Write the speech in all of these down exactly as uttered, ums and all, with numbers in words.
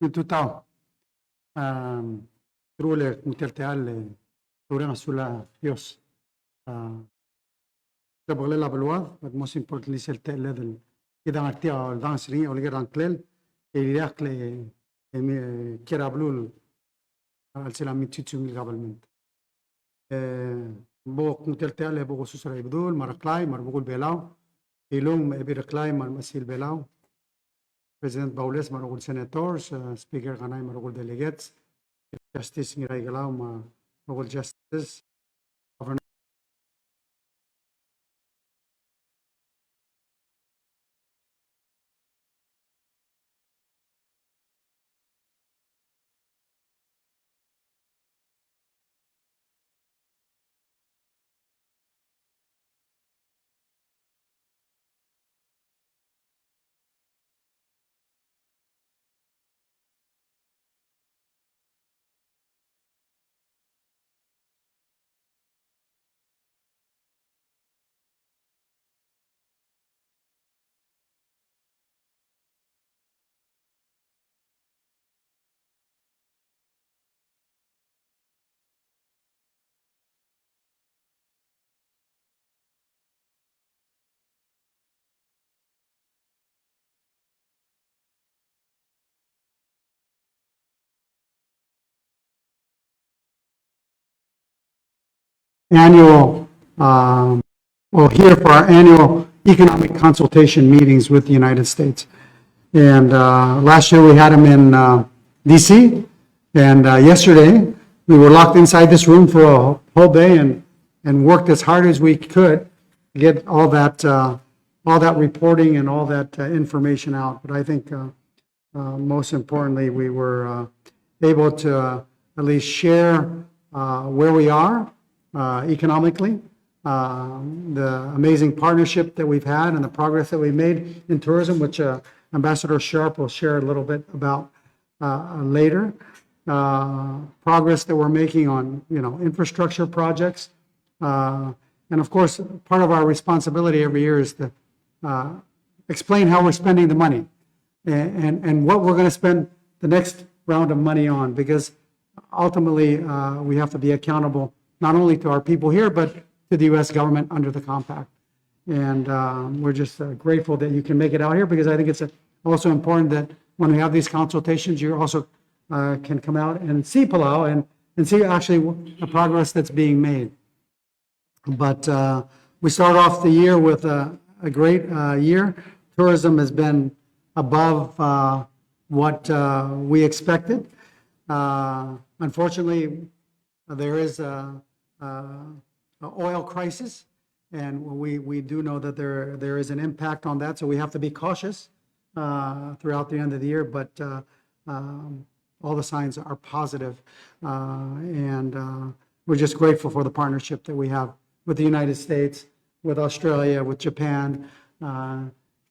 Tutau. Um, truly, kung tia el techall, e, ureng a sulang a Dios. Uh, Tia el bekelel a beluad, but most importantly, sel techelled el kid a ngar tia el danges er ngii, oleker a ngklel, e ileakl e, e, kiei er a beluu el, a, sel a mid-sizing el government. E, bo kung tia el techall e bo kusus er a Ibedul, me a Reklai, me a rubekul Belau, Ilung, me a Ebil Reklai, me a remechesil Belau, President Baules, me a rokui el senators, uh, Speaker Kanai, me a rokui el delegates, Justice Ngiraikelau, me a rokui el justices, Governor. Annual, um, we're here for our annual economic consultation meetings with the United States. And, uh, last year we had them in, uh, D C, and, uh, yesterday we were locked inside this room for a whole day and, and worked as hard as we could to get all that, uh, all that reporting and all that, uh, information out. But I think, uh, uh, most importantly, we were, uh, able to, uh, at least share, uh, where we are, uh, economically, uh, the amazing partnership that we've had and the progress that we've made in tourism, which, uh, Ambassador Sharp will share a little bit about, uh, later. Uh, progress that we're making on, you know, infrastructure projects. Uh, and of course, part of our responsibility every year is to, uh, explain how we're spending the money and, and, and what we're gonna spend the next round of money on, because ultimately, uh, we have to be accountable not only to our people here, but to the U S government under the compact. And, um, we're just, uh, grateful that you can make it out here, because I think it's, uh, also important that when we have these consultations, you also, uh, can come out and see Palau and, and see actually the progress that's being made. But, uh, we start off the year with a, a great, uh, year. Tourism has been above, uh, what, uh, we expected. Uh, unfortunately, there is a, a, a oil crisis, and we, we do know that there, there is an impact on that, so we have to be cautious, uh, throughout the end of the year. But, uh, um, all the signs are positive. Uh, and, uh, we're just grateful for the partnership that we have with the United States, with Australia, with Japan, uh,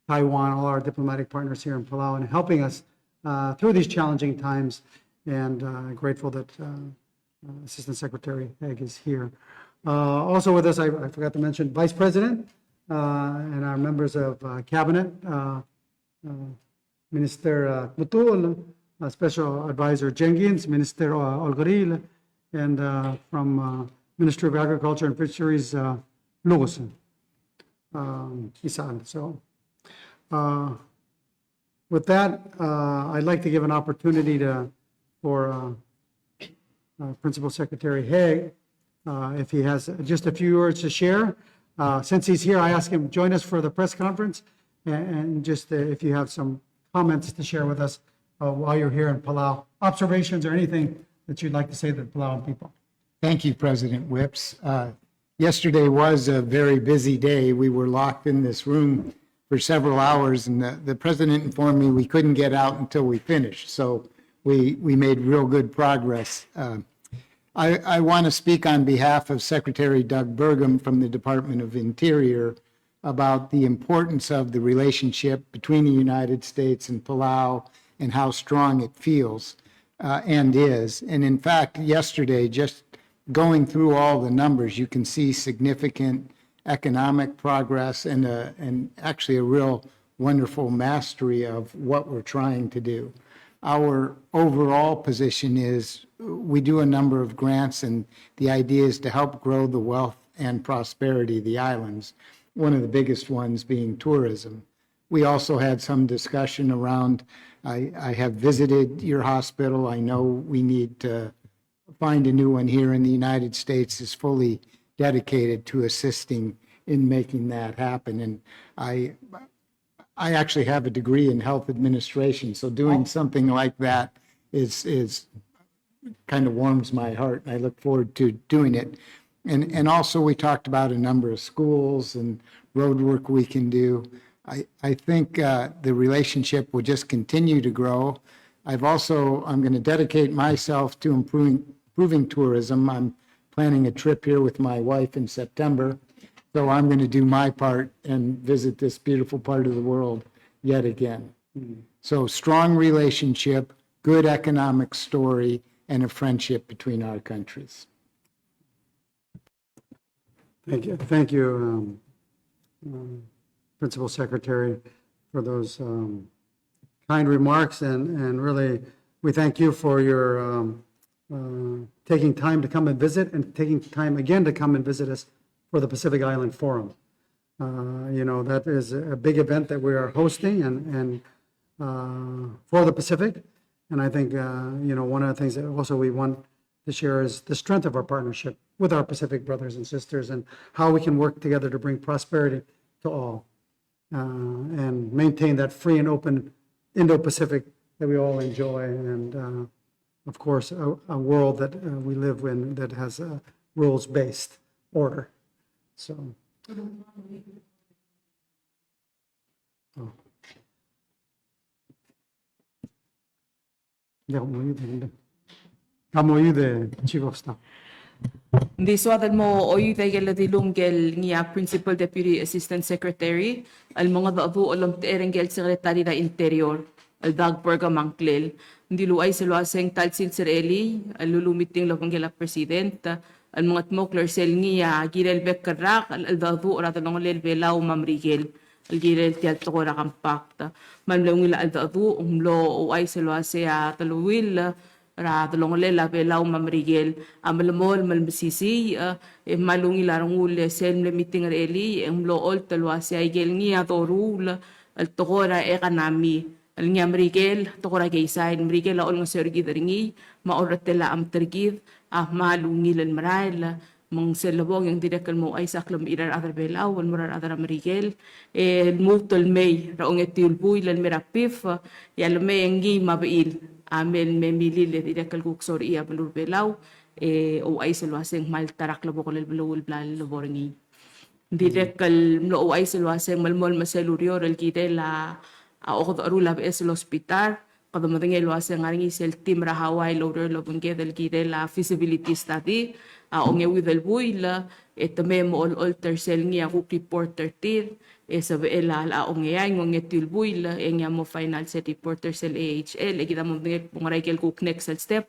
Taiwan, all our diplomatic partners here in Palau, and helping us, uh, through these challenging times. And, uh, grateful that, uh, uh, Assistant Secretary Hague is here. Uh, also with us, I, I forgot to mention, Vice President, uh, and our members of, uh, Cabinet, uh, uh, Minister, uh, Tmetuchl, uh, Special Advisor Jenkins, Minister, uh, Olkeriil, and, uh, from, uh, Ministry of Agriculture and Fisheries, uh, Lukes, um, Isechal. So, uh, with that, uh, I'd like to give an opportunity to, for, uh, uh, Principal Secretary Hague, uh, if he has just a few words to share. Uh, since he's here, I ask him to join us for the press conference, and, and just, uh, if you have some comments to share with us, uh, while you're here in Palau, observations or anything that you'd like to say to the Palauan people. Thank you, President Whipps. Uh, yesterday was a very busy day. We were locked in this room for several hours, and the, the president informed me we couldn't get out until we finished. So we, we made real good progress. Uh, I, I want to speak on behalf of Secretary Doug Burgum from the Department of Interior about the importance of the relationship between the United States and Palau and how strong it feels, uh, and is. And in fact, yesterday, just going through all the numbers, you can see significant economic progress and, uh, and actually a real wonderful mastery of what we're trying to do. our overall position is we do a number of grants, and the idea is to help grow the wealth and prosperity of the islands, one of the biggest ones being tourism. We also had some discussion around, I, I have visited your hospital. I know we need to find a new one here in the United States is fully dedicated to assisting in making that happen. And I, I actually have a degree in health administration, so doing something like that is, is kind of warms my heart, and I look forward to doing it. And, and also, we talked about a number of schools and road work we can do. I, I think, uh, the relationship will just continue to grow. I've also, I'm gonna dedicate myself to improving, improving tourism. I'm planning a trip here with my wife in September, so I'm gonna do my part and visit this beautiful part of the world yet again. So, strong relationship, good economic story, and a friendship between our countries. Thank you. Thank you, um, um, Principal Secretary, for those, um, kind remarks, and, and really, we thank you for your, um, uh, taking time to come and visit, and taking time again to come and visit us for the Pacific Island Forum. Uh, you know, that is a big event that we are hosting and, and, uh, for the Pacific. And I think, uh, you know, one of the things that also we want to share is the strength of our partnership with our Pacific brothers and sisters and how we can work together to bring prosperity to all, uh, and maintain that free and open Indo-Pacific that we all enjoy. And, uh, of course, a, a world that, uh, we live in that has a rules-based order. So. Oh. Ng di soad el mo oiuid a ikel dilung el ngii a Principal Deputy Assistant Secretary el mengedecheduch el omtechei er ngii el Secretary er a Interior el Doug Burgum a ngklel. Ng dilu el uaisei el uasei ng ta el sils er a elii el lulu meeting el obengkel a President el mengetmokl er sel ngii a kirel bek el rak el cheldecheduch er a delongelel Belau me a Merikel el kirel tia el tekoi er a Compact. Me a mle ungil a cheldecheduch, ng mlo ouchais el uasei a deleuill er a delongelel a Belau me a Merikel a melemolem el mesisiich, e kmal ungil a rengul e sel mle meeting er a elii e ng mlo ocholt el uasei a ikel ngii a doruul el tekoi er a economy el ngii a Merikel, tekoi er a keizai, Merikel a olengeseu er kid er ngii, me a orretel a chemt er kid a kmal ungil el merael. Me ng sel lebong e ng dirrek el mo ouchais a klemechir a rechad er a Belau el mo er a rechad er a Merikel, e lmuut el mei er a ongetiu el buil el mei er a PIF, e a lemei e ngii me a bechil a mei el me milil e dirrek el kuk sorir a beluu er a Belau, e ouchais el uasei ng kmal ta er a klebokel el beluu el bla lebo er ngii. Ng dirrek el mlo ouchais el uasei ng melemolem sel ureor el kirel a, a okedecherul a beches el hospital, kede medengei el uasei ng ngar er ngii sel team er a Hawaii el oureor el obengked el kirel a feasibility study, a ongeuid el buil, e te mei me olecholt er sel ngii a kuk report er tir, e sebechel a, a ongeai, ongetiu el buil, e ngii a mo final sel report er sel A H L, e kid a mo medengei el kmo ngera ikel kuk next el step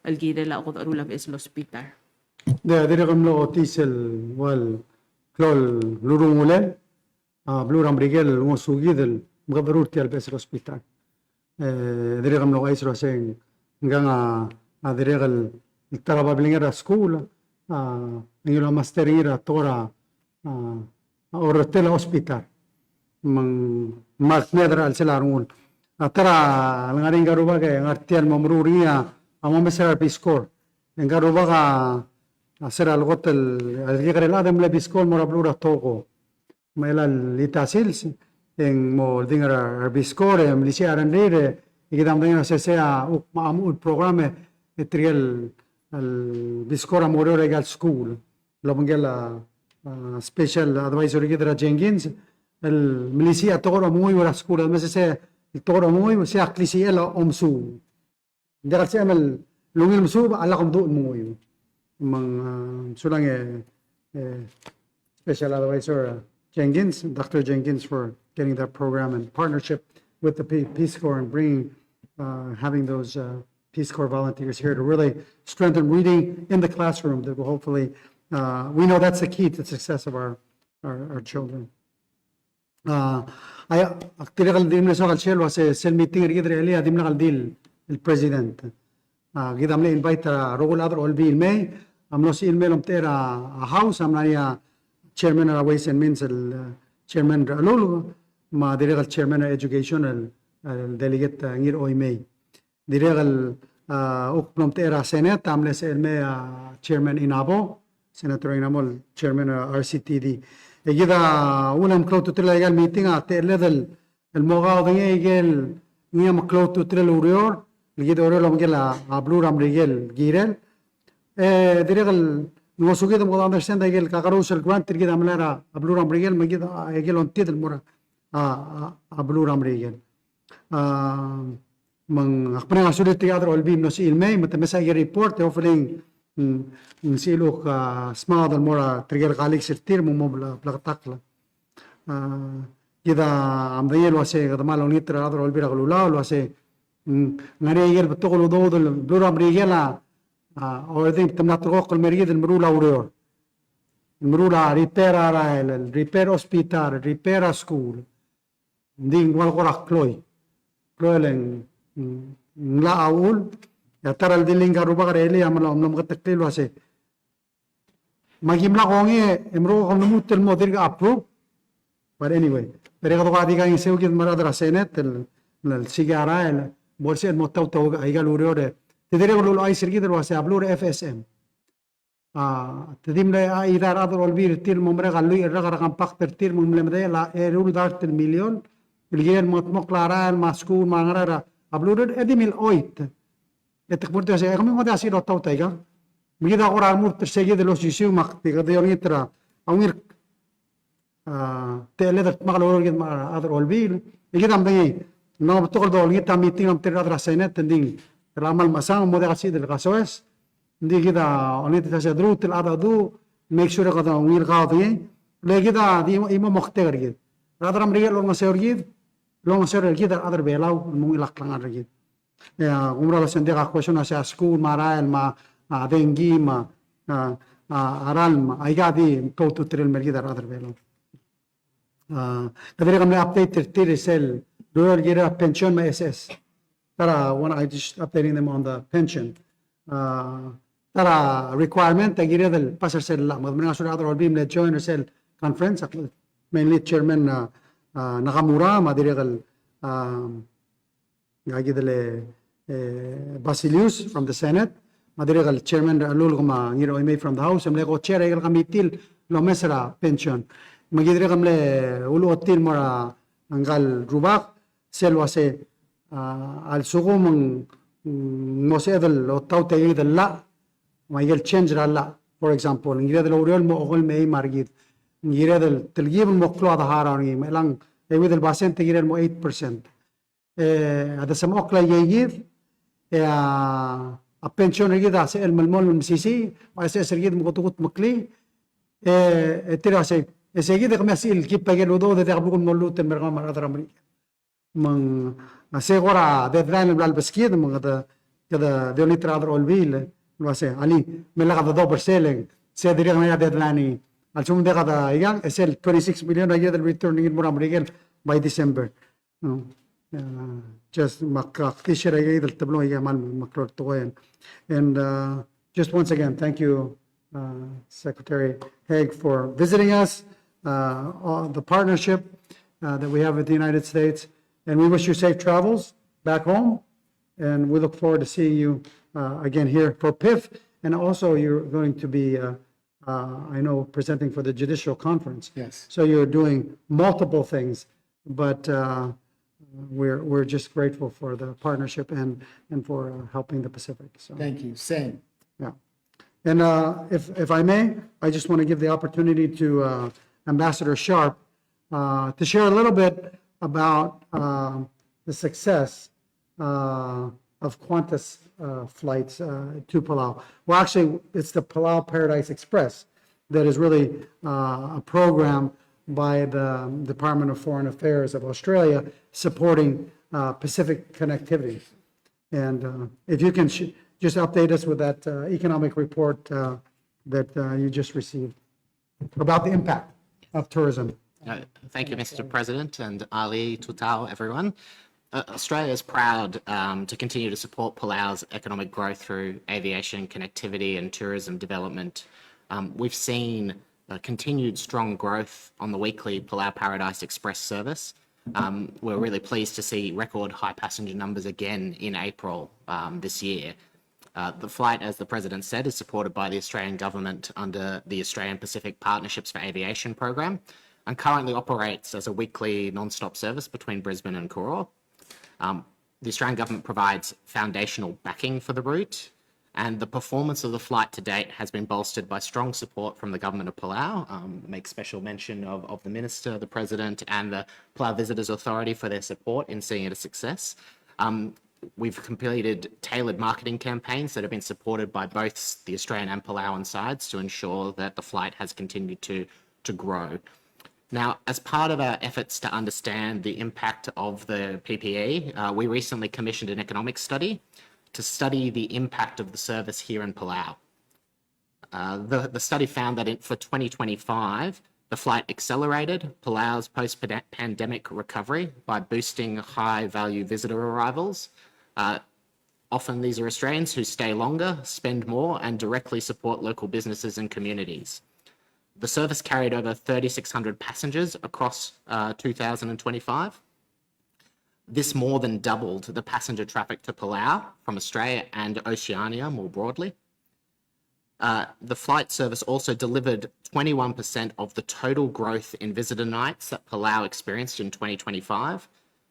el kirel a okedecherul a beches el hospital. Ng dirrek el mlo ochotii sel ua el klou el lurungulel a beluu er a Merikel el ngosukid el mekedecherul tia el beches el hospital. E dirrek el mlo ouchais el uasei ngkang a, a dirrek el ta er a babilngel er a skuul a ngiluu a master er ngii er a tekoi er a, a, a orretel a hospital. Me ng kmal kmeed er a chelsel a rengul. A ta er a lengar er ngii ngika el rubak e ngar tia el mo meruul er ngii a, a mo mes er a re Peace Corps. E ngika el rubak a, a se er a lekot el, a kekerei el chad e ng mle Peace Corps el mo er a beluu er a Togo. Me a chelecha el tia el sils e ng mo oldingel er a re Peace Corps e melisiich a rengrir, e kid a medengei el uasei sei a kuk mo meruul el program e tirke el Peace Corps a mo oureor er aika el skuul el obengkel a, a special advisor er kid er a Jenkins el melisiich a tekoi er a omenguiu er a skuul, me se, se el tekoi er a omenguiu sei a klisichel a omesuub. Ng diak el sebechem el ungil mesuub a lak omduch el menguiu. Me ng, a, sulang e, e, special advisor, a, Jenkins, Doctor Jenkins, for getting that program in partnership with the Pe-, Peace Corps and bringing, uh, having those, uh, Peace Corps volunteers here to really strengthen reading in the classroom that will hopefully, uh, we know that's the key to the success of our, our, our children. A, a, ak dirrek el di mle soak el share el uase sel meeting er kid er a elii a dimlak el di el president. A, kid a mle invite er a rokui el chad er a olbiil el mei, a mlo sebechir el mei el omtechei er a, a House, a mla er ngii a chairman er a Ways and Means el, e, chairman er a Rechelulk, me a dirrek el chairman er a Education el, el delegate, e, Ngiroimei. Dirrek el, a, kuk mlo omtechei er a Senate, a mle sebechel el mei a Chairman Inabo, Senator Inabo, el Chairman er a R C T D. E kid a uchul e ng klou a ultutelel aika el meeting a techelled el, el mo kaodengei aike el ngii a meklou a ultutelel el ureor, el kid a oureor el obengkel a, a beluu er a Merikel el kirel. E dirrek el ngosukid me kede understand aike el kakerous el grant er kid a mla er a beluu er a Merikel, me kid a, aike el ongtid el mo er a, a, a, a beluu er a Merikel. A, me ng ak mereng a sulir tirke el chad er a olbiil el mlo sebechir el mei, me te mesa aike el report, e hopefully ng, ng, ng sebechir el kuk, a, smaod el mo er a tirke el colleagues er tir, me ng mo bla, blaketakl. A, kid a medengei el uase kede mal olengit er a rechad er a olbiil er a kelulau el uase, mm, ng ngar er ngii aike el betok el udoud el beluu er a Merikel a, a, already te mla ulterekokl el mei er kid el meruul a ureor. El meruul a repair a rael, el repair a hospital, repair a school. Ng di ng ua el kora kloi. Kloi el ng, ng locha uchul, e a ta er a ledeling er a rubak er a elii a mlo, mlo meketeklii el uase, me aki mla kongei e merekong e lmuut el mo dirk approve. But anyway, dirrek el kede kuk di kaingeseu kid me a rechad er a Senate el, el siik a rael, bo lsebechel el mo taut a ika el ureor e te dirrek el uluuchais er kid el uase a beluu er a F S M. A, te di mle, a, chad er a rechad er a olbiil er tir el mo merek a lluich el rak er a compact er tir me ng mle medechel a eru el dart el miliol el kirel el mengetmokl a rael me a skuul me a ngerang er a belurir e di mle choit. E te kmo er tir el uase, e kemiu ng ngodech a sebechir el otaut aika. Me kid a kora remurt er se kid el osisiu me ak di kede olengit er a ungil a, techelled el dmak el oureor er kid me a rechad er a olbiil. E kid a medengei, ng mla betok el dolengit a meeting el omtechei er a rechad er a Senate, e ng di, er a kmal mechesang, mo diak el sebeched el kasoes, ng di kid a olengit el uase a deruchall el chad a du, make sure e kede ungil kaodengei. Le kid a di, di mo moktek er kid. Rechad er a Merikel el olengeseu er kid, el olengeseu er kid a rechad er a Belau, el mo ungil a klengar er kid. E, a, kumerang el uase ng diak a question a se a skuul me a rael me a, a, dengki me a, a, a, a ralm, aika di klou a ultutelel el mei er kid a rechad er a Belau. A, kede dirrek el mle update er tir er sel, el kirel a pension me a S S. Ta er a, one, I just updating them on the pension. A, ta er a requirement a kired el pass er sel llach. Me kede mereng a sulir a rechad er a olbiil el mle join er sel conference, mainly Chairman, a, a, Nakamura, me a dirrek el, a, Ngika kid el, e, Basilius from the Senate, me a dirrek el chairman er a Rechelulk me a Ngiroimei from the House, e mle co-chair er a ikel committee el omes er a pension. Me kid dirrek el mle uluotii el mo er a ngika el rubak, sel uase, a, a lsekum ng, ng mo sebeched el otaut a ikel llach, me a ikel change er a llach. For example, ng kired el oureor el mo okeim me a eim a rekid. Ng kired el telkib el mo klou a dahar er ngii, me chelechang, e, euid el basent e kired el mo eight percent. E, a desemechokl a ikei kid, e, a, a pension er kid a sebechel el melemolem el mesisiich, me a S S er kid me kede kutmeklii, e, e tir a sei, e sei kid e kemiu a sebechir el keep a ikel udoud e diak bo kuk mo lmuut el mer kemam a rechad er a Merikel. Me ng, a, sei kora deadline el bla lebeskid, me kede, kede di olengit er a rechad er a olbiil, el uase, alii, me lak de double er sei, le ng sei dirrek el ngar er ngii a deadline er ngii. A lsekum ng diak de ikang, e sel twenty-six million a kired el return er ngii el mo er a Merikel by December. No. Uh, just me ak, ak di share a ikei el teblo, ikei a kmal meklou el tekoi. And, uh, just once again, thank you, uh, Secretary Hague, for visiting us, uh, on the partnership, uh, that we have with the United States. And we wish you safe travels back home. And we look forward to seeing you, uh, again here for PIF. And also, you're going to be, uh, uh, I know, presenting for the judicial conference. Yes. So you're doing multiple things, but, uh, we're, we're just grateful for the partnership and, and for, uh, helping the Pacific. So. Thank you. Same. Yeah. And, uh, if, if I may, I just want to give the opportunity to, uh, Ambassador Sharp, uh, to share a little bit about, uh, the success uh, of Qantas, uh, flights, uh, to Palau. Well, actually, it's the Palau Paradise Express that is really, uh, a program by the Department of Foreign Affairs of Australia supporting, uh, Pacific connectivity. And, uh, if you can sh-, just update us with that, uh, economic report, uh, that, uh, you just received about the impact of tourism. Uh, thank you, Mister President, and Ali Tutau, everyone. Uh, Australia is proud, um, to continue to support Palau's economic growth through aviation, connectivity, and tourism development. Um, we've seen, uh, continued strong growth on the weekly Palau Paradise Express service. Um, we're really pleased to see record high passenger numbers again in April, um, this year. Uh, the flight, as the President said, is supported by the Australian Government under the Australian Pacific Partnerships for Aviation program and currently operates as a weekly non-stop service between Brisbane and Koror. Um, the Australian Government provides foundational backing for the route, and the performance of the flight to date has been bolstered by strong support from the Government of Palau. Um, make special mention of, of the Minister, the President, and the Palau Visitors Authority for their support in seeing it a success. Um, we've completed tailored marketing campaigns that have been supported by both the Australian and Palauan sides to ensure that the flight has continued to, to grow. Now, as part of our efforts to understand the impact of the P P E, uh, we recently commissioned an economic study to study the impact of the service here in Palau. Uh, the, the study found that in, for twenty twenty-five, the flight accelerated Palau's post-pandemic recovery by boosting high-value visitor arrivals. Uh, often these are Australians who stay longer, spend more, and directly support local businesses and communities. The service carried over thirty-six hundred passengers across, uh, two thousand twenty-five. This more than doubled the passenger traffic to Palau from Australia and Oceania more broadly. Uh, the flight service also delivered twenty-one percent of the total growth in visitor nights that Palau experienced in twenty twenty-five,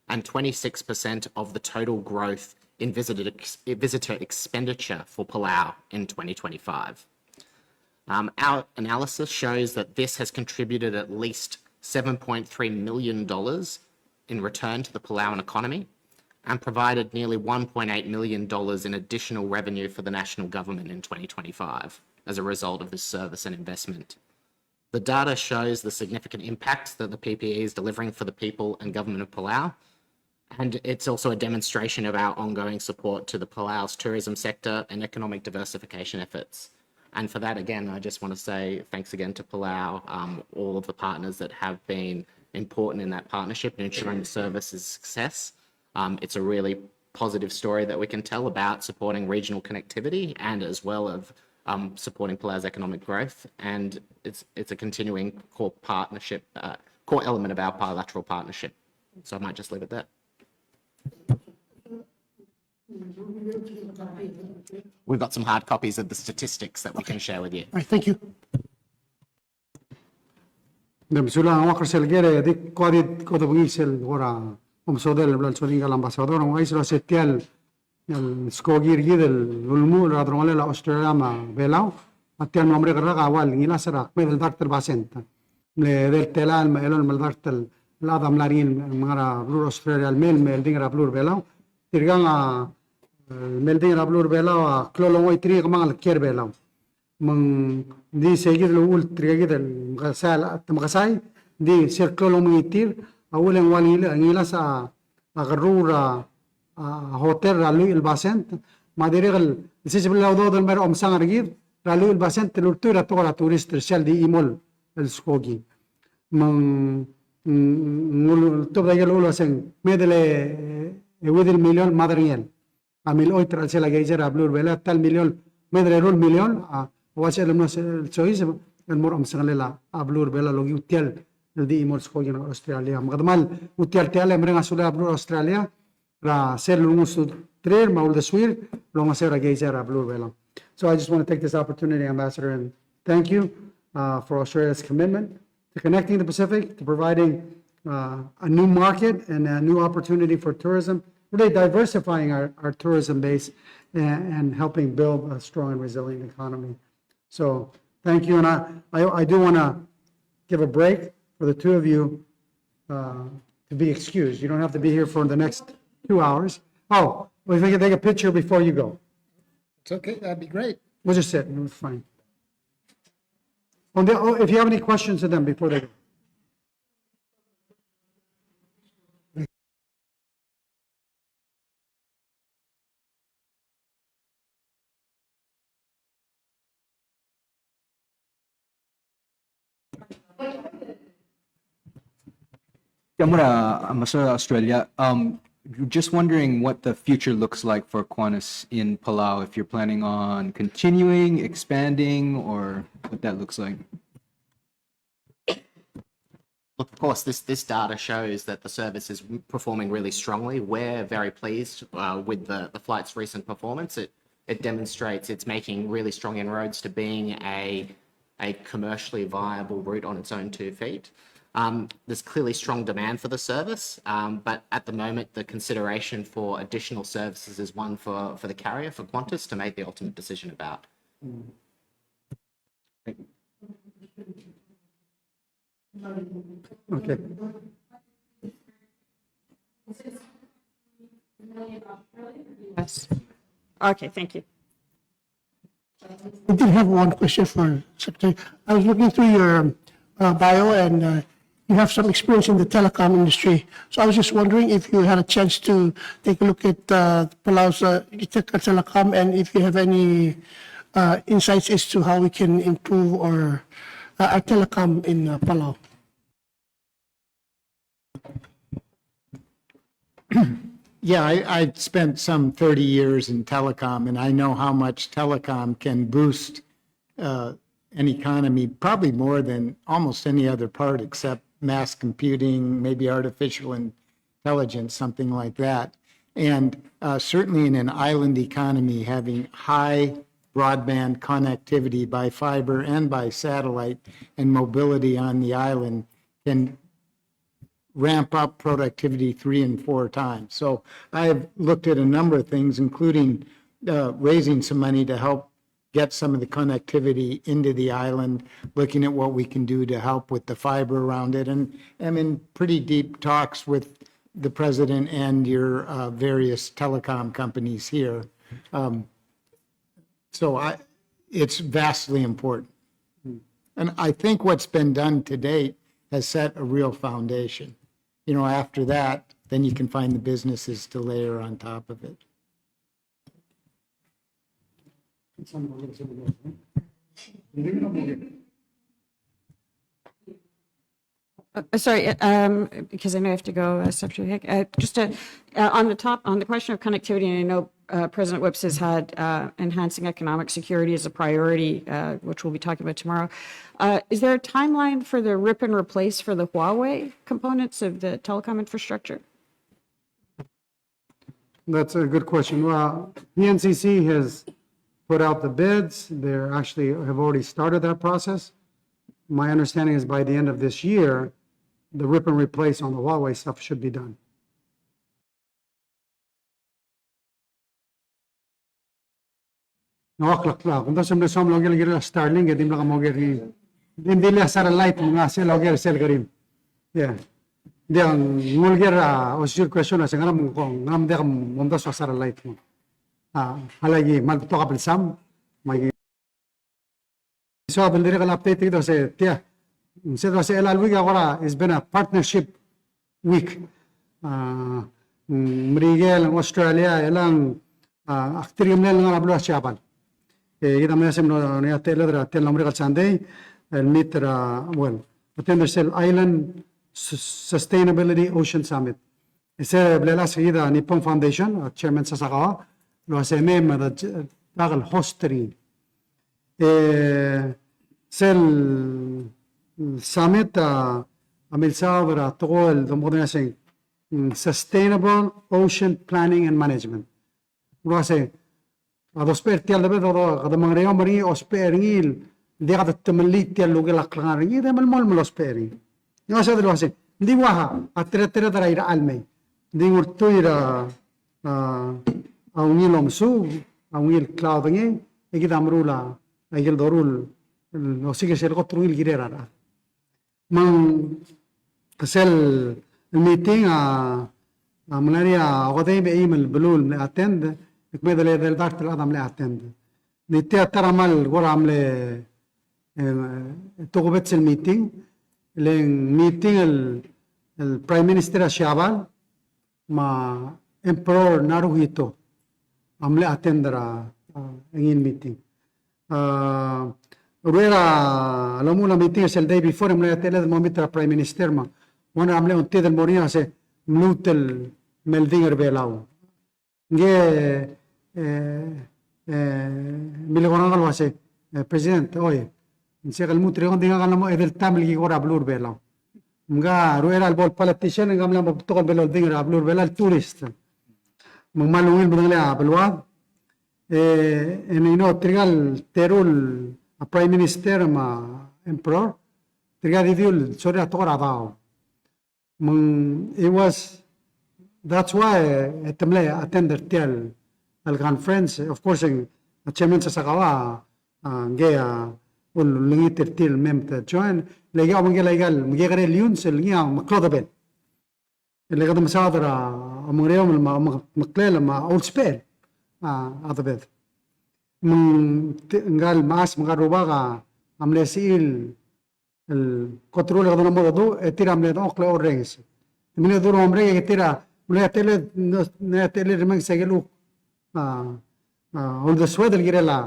and twenty-six percent of the total growth in visitor, ex- visitor expenditure for Palau in twenty twenty-five. Um, our analysis shows that this has contributed at least seven point three million dollars in return to the Palauan economy and provided nearly one point eight million dollars in additional revenue for the national government in twenty twenty-five as a result of this service and investment. The data shows the significant impact that the P P E is delivering for the people and government of Palau, and it's also a demonstration of our ongoing support to the Palau's tourism sector and economic diversification efforts. And for that, again, I just want to say thanks again to Palau, um, all of the partners that have been important in that partnership and ensuring the service's success. Um, it's a really positive story that we can tell about supporting regional connectivity and as well of, um, supporting Palau's economic growth. And it's, it's a continuing core partnership, uh, core element of our bilateral partnership. So I might just leave it there. We've got some hard copies of the statistics that we can share with you. All right, thank you. Ng di mesulang a Uncle Selker, e di ko a di ko de bengi sel kora omesodel el bla el soding el ambassador, ng uaisei el uase tia el skoki er kid el ulemuchel er a delongelel a Australia me a Belau, a tia el mlo merek el rak a ua el ngilasech er a kmeed el dart el basent. Mle edei el telael me a elolem el dart el chad a mla er ngii el ngar er a beluu er a Australia el mei el melding er a beluu er a Belau. Tirkang a, e, melding er a beluu er a Belau a klou el ongoit er ngii e kemangel el kiei er a Belau. Me ng di sei kid el uchul tirka kid el mekesai, te mekesai, ng di sel klou el omengitir a uchul e ng ua el ngil-, ngilasech a, a kerruul er a, a hotel er a lluich el basent, me a dirrek el sisebel a udoud el mei er a omsang er kid er a lluich el basent el ultuil er a tekoi er a tourist er sel di chimo el skoki. Me ng, ng, ng ultobed a ikel uchul el uase ng kmeed el euid el miliol me a derengel a miloit er a chelsel a keizai er a beluu er a Belau, ta el miliol, kmeed el eru el miliol, a, ua se el mlo se-, el soiseb el mo er a omsengelel a beluu er a Belau el okiu tia el di chimo el skoki er a Australia. Me kede kmal nguu tia el techall e mereng a sulel a beluu er a Australia er a sel ulengusuterir me a uldesuir el olengeseu er a keizai er a beluu er a Belau. So I just want to take this opportunity, Ambassador, and thank you, uh, for Australia's commitment to connecting the Pacific, to providing, uh, a new market and a new opportunity for tourism, really diversifying our, our tourism base and, and helping build a strong and resilient economy. So thank you, and I, I, I do want to give a break for the two of you, uh, to be excused. You don't have to be here for the next two hours. Oh, we can take a picture before you go. It's okay, that'd be great. We'll just sit, it's fine. On the, oh, if you have any questions to them before they go. Ia, mera, a, Ambassador Australia, um, just wondering what the future looks like for Qantas in Palau, if you're planning on continuing, expanding, or what that looks like. Look, of course, this, this data shows that the service is performing really strongly. We're very pleased, uh, with the, the flight's recent performance. It, it demonstrates it's making really strong inroads to being a, a commercially viable route on its own two feet. Um, there's clearly strong demand for the service, um, but at the moment, the consideration for additional services is one for, for the carrier, for Qantas, to make the ultimate decision about. Okay. Yes. Okay, thank you. I did have one question for Secretary. I was looking through your uh, bio, and uh, you have some experience in the telecom industry. So I was just wondering if you had a chance to take a look at uh, Palau's uh, tech- telecom, and if you have any uh, insights as to how we can improve or uh, our telecom in uh, Palau. Yeah, I, I spent some thirty years in telecom, and I know how much telecom can boost uh, an economy, probably more than almost any other part except mass computing, maybe artificial intelligence, something like that. And uh, certainly in an island economy, having high broadband connectivity by fiber and by satellite and mobility on the island can ramp up productivity three and four times. So I've looked at a number of things, including uh, raising some money to help get some of the connectivity into the island, looking at what we can do to help with the fiber around it. And I'm in pretty deep talks with the president and your uh, various telecom companies here. Um, so I, it's vastly important. And I think what's been done to date has set a real foundation. You know, after that, then you can find the businesses to layer on top of it. Uh, sorry, uh, um, because I know I have to go, uh, Secretary Hick. Uh, just to, uh, on the top, on the question of connectivity, and I know uh, President Whipps has had uh, enhancing economic security as a priority, uh, which we'll be talking about tomorrow. Uh, is there a timeline for the rip and replace for the Huawei components of the telecom infrastructure? That's a good question. Well, P N C C has put out the bids. They're actually have already started that process. My understanding is by the end of this year, the rip and replace on the Huawei stuff should be done. Ng klekla, kumdasu e mle soam el oker el kirel a Starlink, e dimlak moker er ngii. Di, di le satellite me ng sel oker sel kerim. Yeah. Di ng uleker a osisiu el question a se ngera me ng, ngera me ng diak momdasu a satellite me. A, a laki mal betok a belsam, me aki soak el dirrek el update er kid el se tia. Ng se el se el week a kora, it's been a partnership week. A, Merikel, Australia, e le ng, a, ak dirk mle ngar er a beluu er a Siabal. E kid a mle se el mlo er ngii a techelled er a tia el mlo merek el Sunday, el meet er a, well, attend er sel Island Sus- Sustainability Ocean Summit. E se el mle last er kid a Nippon Foundation, a Chairman Sasakawa, el uase mei me de, de host er ngii. E sel summit a, a milsaod er a tekoi el domekedong el uase, mm, Sustainable Ocean Planning and Management. El uase, a dousbech er tia el debed, a do, kede mengereomel er ngii, ousbech er ngii, el diak de temellii tia el lukel a klengar er ngii, e de melemolem el ousbech er ngii. Ng uase, el uase, ng di ua a teretered er a irechar el mei. Ng di ng ultuil er a, a, a ungil omesuub, a ungil klaodengei, e kid a meruul a, a ikel doruul, el osiik er sel kot el ungil kirel a rechad. Me ng sel meeting a, a mla er ngii a okedei me a eim el beluu el mle attend, e kmeed el edei el dart el chad a mle attend. Ng di tia ta er a mal kora mle, e, tokubets el meeting, le ng meeting el, el Prime Minister er a Siabal, me a Emperor Naruhito a mle attend er a, a, ngii el meeting. A, Ruera a lomuchel a meeting er sel day before, e mla er a techelled el mo meet er a Prime Minister me a One er a mle ongtid el mo er ngii a se, mluut el melding er Belau. Ngii, e, e, milekoi er ngak el uase, e, President, oi, ng se ke lmuut er eou, ng di ngak a mla mo edei el taem el ki kora beluu er Belau. Me ng ruchei er a lebo el politician, e ng mla mo betok el bo lolding er a beluu er Belau el tourist. Me ng kmal ungil el medengelii a beluad. E, e ng, you know, tirka el teru el, a, Prime Minister me a Emperor, tirka di dilu el sorir a tekoi er a daob. Me ng, it was, that's why, e, te mle attend er tia el, el conference. Of course, e ng, a Chairman Sasakawa, a, ngii a, ulengit er tir el mei me te join. Le ngii a omengkel aika el, me ng kekerei el iungs el ngii a meklou a debel. Le kede mesaod er a omengereomel me a omekemeklel me a ousbech a, a debed. Me ng, te, ngka el mechas me ngka el rubak a mle sebechir el, el kot er a uchul e kede mo medecheduch, e tir a mle dengchokl e orrenges. Me ng mle dulu el mo merek e tir a mle, a techelled, a techelled el remenges a ikel, a, a, uldesued el kirel a,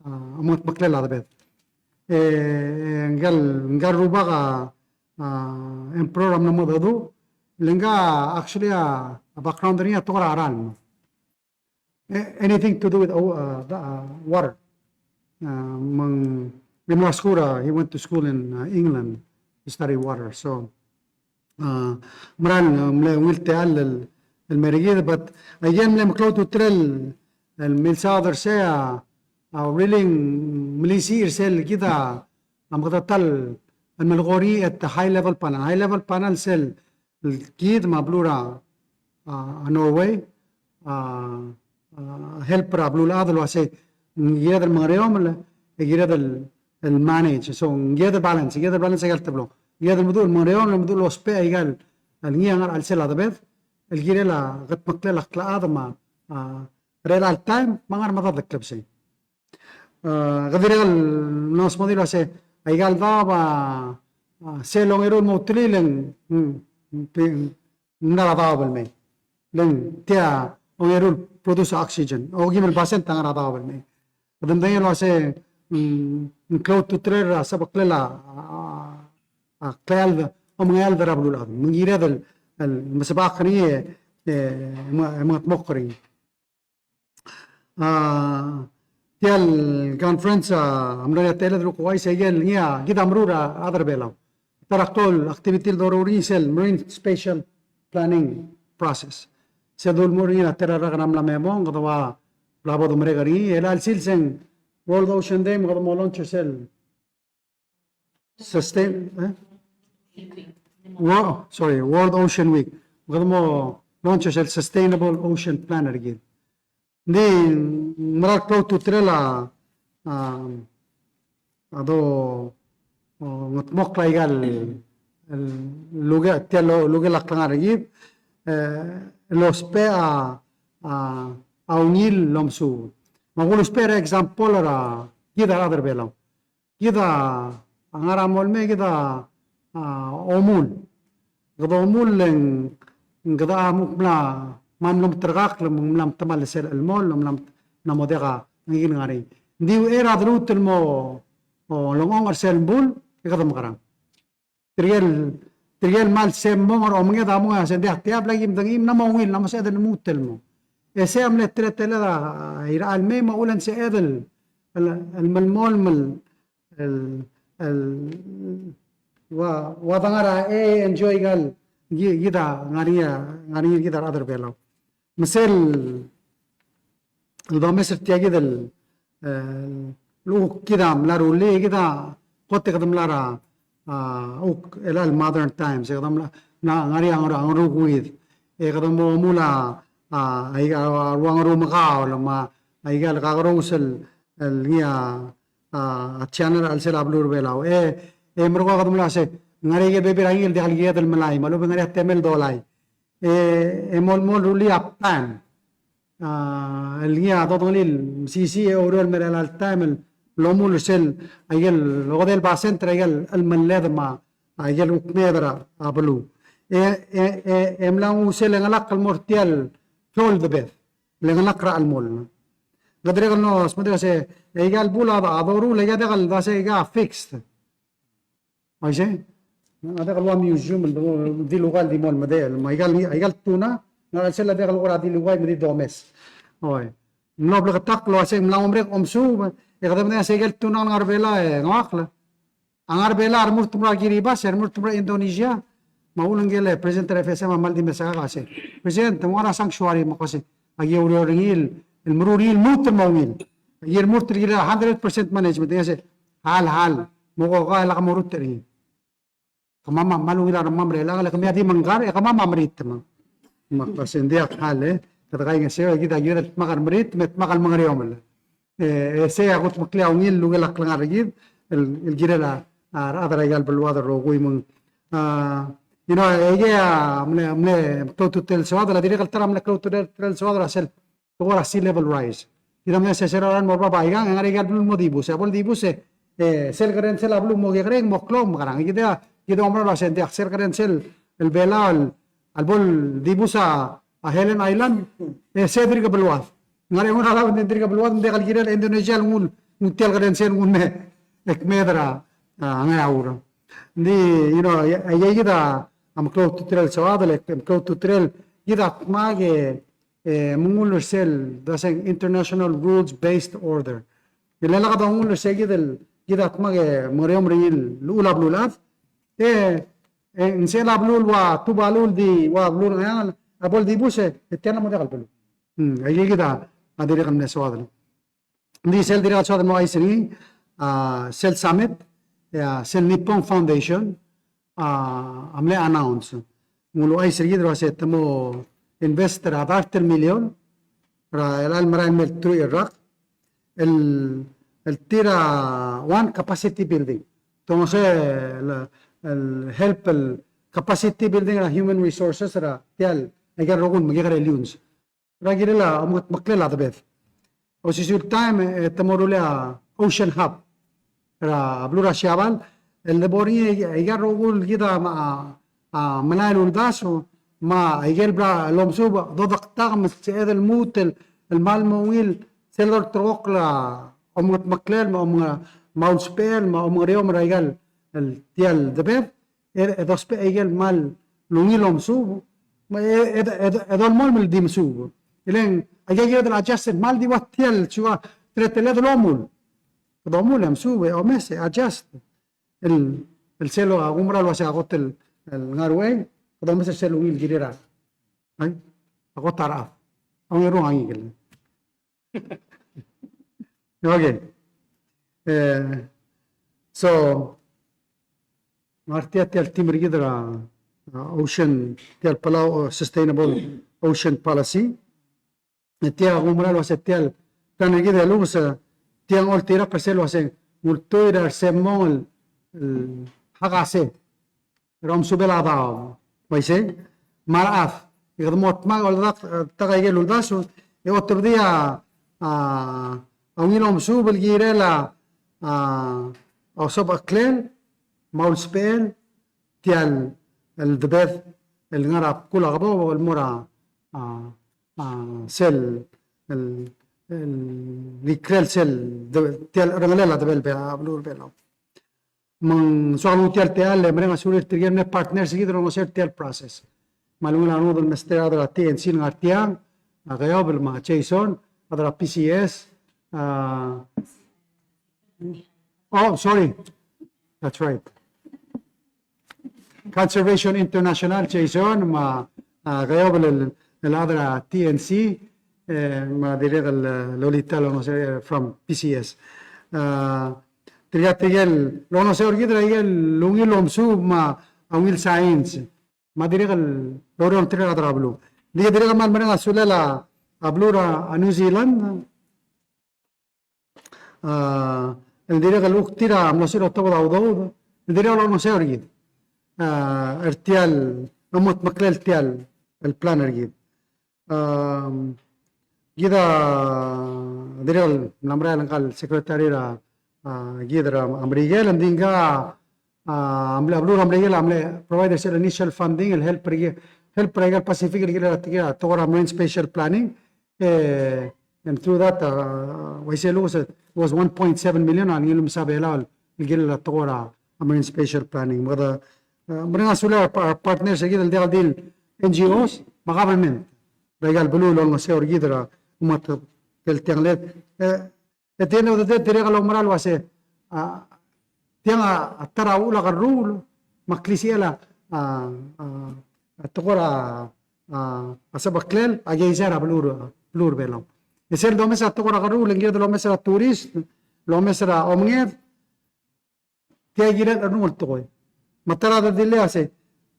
a, omekemeklel a debed. E, e, ngka el, ngka el rubak a, a, Emperor a mla mo medecheduch, le ngka actually a, a background er ngii a tekoi er a ralm. A-, anything to do with, uh, the, uh, water. Uh, me ng, ng mla er a skuul, uh, he went to school in, uh, England to study water. So, a, mera el, a, mle ungil techall el, el mer kid, but again, mle meklou a ultutelel el milsaod er sei a, a, really ng melisiich er sel kid a, a, meketeketang el melekoi er ngii at the high level panel. High level panel sel kid me a beluu er a, a, Norway, a, a, help er a beluulechad el uasei, ng kired el mengereomel, e kired el, el manage. So, ng kired el balance, kired el balance aika el teblo. Kired el meduch el mengereomel, meduch el ousbech aika el, el ngii a ngar er a chelsel a debed, el kirel a ketmeklel a klechad me a, a, er chelecha el taem, me a ngar er a medad el klebesei. A, kede dirrek el mlo smodii el uasei, aika el daob a, a, sel ongeru el mo ultutelel e ng, ng, ng, ng mla er a daob el mei. Le ng tia ongeru el produce oxygen. Okeim el basent a ngar er a daob el mei. Kede medengei el uasei, mm, ng klou a ultutelel er a sebeklel a, a, a kleald, omengeald er a beluulechad. Me ng kired el, el mesebechakl er ngii, e, e, me, mengedmokl er ngii. A, tia el conference, a, a mla er ngii a techelled el kuk uaisei, e ngii a, kid a meruul er a rechad er a Belau. Ta er a klou el activity el doruul er ngii sel Marine Spatial Planning Process. Se dolemolem er ngii a ta er a rak el mla me mong, kede ua bla bo domerek er ngii, e chelecha el sils e ng World Ocean Day, me kede mo launch er sel Sustain, eh? Wo-, sorry, World Ocean Week. Kede mo launch er sel Sustainable Ocean Plan er kid. Ng di, ng mera el klou a ultutelel a, a, a do, o, mengedmokl aika el, el, luke, tia el, luke el klengar er kid, e, el ousbech a, a, a ungil el omesuub. Me a kulusbech er a example er a, kid a rechad er a Belau. Kid a ngar er a mong el mei, kid a, a, omul. Kede omul e ng, kede a mla, mla mlo meterkakl, mla metemall er sel chelmoll, mla, mla mo diak a ngii el ngar er ngii. Ng di uchei er a deluut el mo, o, lengchong er sel buil, e kede mekerang. Tirke el, tirke el kmal se el mong er a omenged a mong e a se ng diak, tia bla ki medengei, ng mla mo ungil, ng mla mo sebeched el lmuut el mong. E sei a mle teleteled a, a, irechar el mei me a uchul e ng sebeched el, el, el melemolem el, el, el, ua, ua de ngar er a, e, enjoy aika el, ki-, kid a ngar er ngii, ngar er ngii kid a rechad er a Belau. Me sel, el domes er tia kid el, e, el kuk kid a mla rullii, kid a kot e kede mla er a, a, kuk chelecha el modern times, e kede mla, mla ngar er ngii a ngar-, a ngerukuid. E kede mo omul a, a, aika, a, rua ngerumekaol, me aika el kakerous el, el ngii a, a, a channel er a chelsel a beluu er a Belau. E, e merekong e kede mla se, ngar er ngii a bebil er ngii el diak el kired el melai, me a lechub e ng ngar er ngii a temel dolai. E, e mo, mo rullii a PAN. A, el ngii a dodengelii el mesisiich e oureor el mei er chelecha el taem el lomul er sel, aike el okedei el basent er aike el, el melled me a, aike el kuk meed er a, a beluu. E, e, e, e mla nguu sel chengelakl el mo er tia el klou el debed. Le chengelakl er a chelmoll. Kede dirrek el mlo smodii el uase, e aika el bul a, a doruul, aika diak el dase aika fixed. Uaisei? A diak el ua museum el di, di luchai el di mo el medechel. Me aika el, aika el tuna, ng ngar er a chelsel a diak el kora di luchai me di domes. Oi. Ng mlo bleketakl el uasei ng mla mo merek a omesuub, e kede medengei el uasei aike el tuna el ngar er a Belau e ng uakl. A ngar er a Belau a remurt el mo er a Kiribati, a remurt el mo er a Indonesia. Me a uchul ngike el President er a F S M a kmal di mesakak el uasei, President, te mo ngar er a sanctuary me ko uasei, aki oureor er ngii el meruul er ngii el lmuut el mo ungil. Aki remurt el kirel a hundred percent management, e ng uasei, hal, hal, mo ko, ko lak morurt er ngii. Kemam a kmal ungil a rengmam er chelechang, le kemiu a di mengkar, e kemam a meritem. Me a kmo se ng diak, hal, e. Kede kaingeseu, e kid a kired el dmak el meritem, me dmak el mengeriomel. E, e sei a kutmeklii a ungil el lukel a klengar er kid, el, el kirel a, a rechad er aika el beluad el rokui me ng. A, you know, e, aike a mle, mle klou a ultutelel soad, a dirrek el ta er a mle klou a ultutelel soad er a sel tekoi er a sea level rise. Kid a mle sesei er a rechad el mo er bab a ikang, e ng ngar er aika el beluu el mo dibus, e a bo el dibus e, e sel kerensel a beluu mo kekerei, mo klou, mekerang. Kid a, kid a oumera el uasei ng diak, sel kerensel el Belau el, a lebo el dibus a, a Helen Island, e sei dirk beluad. Ng ngar er a eungel a daob e ng dirk beluad, ng diak el kirel a Indonesia el nguu, nguu tia el kerensel el nguu el me, e kmeed er a, a, Ngeaur. Ng di, you know, a, a, aika kid a, a meklou a ultutelel soad, le meklou a ultutelel, kid a dmak e, e, mengull er sel, dua se ng international rules based order. E le lak dongull er se kid el, kid a dmak e mengeriomel er ngii el llechul a beluulechad. E, e, ng sel a beluu el ua Tuvalu el di ua beluu er a Ngcheangel, a bo el dibus e, e tia el mo diak el beluu. Hmm, aike kid a, a dirrek el mle soad el. Ng di sel dirrek el soad el mo ouchais er ngii, a, sel summit, e, a, sel Nippon Foundation, a, a mle announce. Ng uluuchais er kid el uasei te mo invest er a dart el million er a chelecha el merael el mei el teruich el rak el, el tir a one capacity building. Te olengeseu el, el help el capacity building er a human resources er a tia el, aika el rokui el mekekerei el iungs er a kirel a omengetmeklel a debed. Osisiu el taem e te mo rullii a Ocean Hub er a beluu er a Siabal el debo er ngii aika el rokui el kid a, a, a melai el uldasu me aike el bla lomesuub a dodektak me sebeched el lmuut el, el kmal mo ungil sel dolterekokl a omengetmeklel me a omenge-, me a usbechel me a omengeriomel er aika el, el tia el debed. E, e dousbech aike el kmal ungil omesuub, me e, e, e, e dolemolem el di mesuub. E le ng, aike el kired el adjust el kmal di ua tia el sua teleteled el omul. Kede omul e mesuub, e omes, e adjust. El, el sel a kumerang el uasei a kot el, el ngar er a uchei, kede omes er sel ungil el kirir a. Ai, a kot a rechad. A ongerung a ngikel. Okay. Eh, so, ng ngar tia, tia el theme er kid er a, a, ocean, tia el Palau, uh, Sustainable Ocean Policy. E tia kumerang el uasei tia el plan er kid e lluches, tia ng oltirakl er sel uasei ng ultuil er a resemong el, el hakase er a omesubel a daob. Uaisei, me a rechad. E kede mo dmak el oldak, eh, tak aike el uldasu, e otebedii a, a, a ungil omesuub el kirel a, a, osobecheklel, me a usbechel, tia el, el debed, el ngar er a bkul a kebou, el mo er a, a, a, sel, el, el ikrel sel, de, tia el cherrengelel a debel be, a beluu er a Belau. Me ng soak el nguu tia el techall el mereng a sulir tirke el mle partners er kid el olengeseu er tia el process. Me a lungil a rengud el mesterir a rechad er a T N C el ngar tiang, a Keobel me a Jason, a rechad er a P C S, a, oh, sorry. That's right. Conservation International, Jason, me a, a, Keobel el, el chad er a T N C, e, me a dirrek el, e, Lolita el olengeseu, e, from P C S. A, tirka, tirke el olengeseu er kid er a ikel ungil omesuub me a ungil science. Me a dirrek el oureor er tirka el chad er a beluu. Ng di dirrek el kmal mereng a sulel a, a beluu er a, a New Zealand. A, el dirrek el kuk tir a mlo sel otobed a udoud, el dirrek el olengeseu er kid. A, er tia el, omengetmeklel tia el, el plan er kid. A, kid a, dirrek el mla merael ngka el secretary er a, a, kid er a Merikel, ng di ngka, a, mle, a beluu er a Merikel a mle provide er sel initial funding, el help er kid, help er aika el Pacific, el kirel a tekoi er a marine spatial planning, E, and through that, uh, uaisei el lluches, it was one point seven million a ngiluu el msa Belau el kirel a tekoi er a marine spatial planning. Me kede, a, mereng a sulir a pa-, partners er kid el diak el di el N G Os, me a government er aika el beluu el olengeseu er kid er a, me a te-, el tiang el, e, at the end of the day, dirrek el oumera el uase, a, tiang a, a ta er a uchul a kerruul, me a klisichel a, a, a, a tekoi er a, a, a sebeklel, a keizai er a beluu er, beluu er a Belau. E sel domes a tekoi er a kerruul, e ng kired el omes er a tourist, el omes er a omenged, tia kired el cherrungel tekoi. Me a ta er a delay a sei,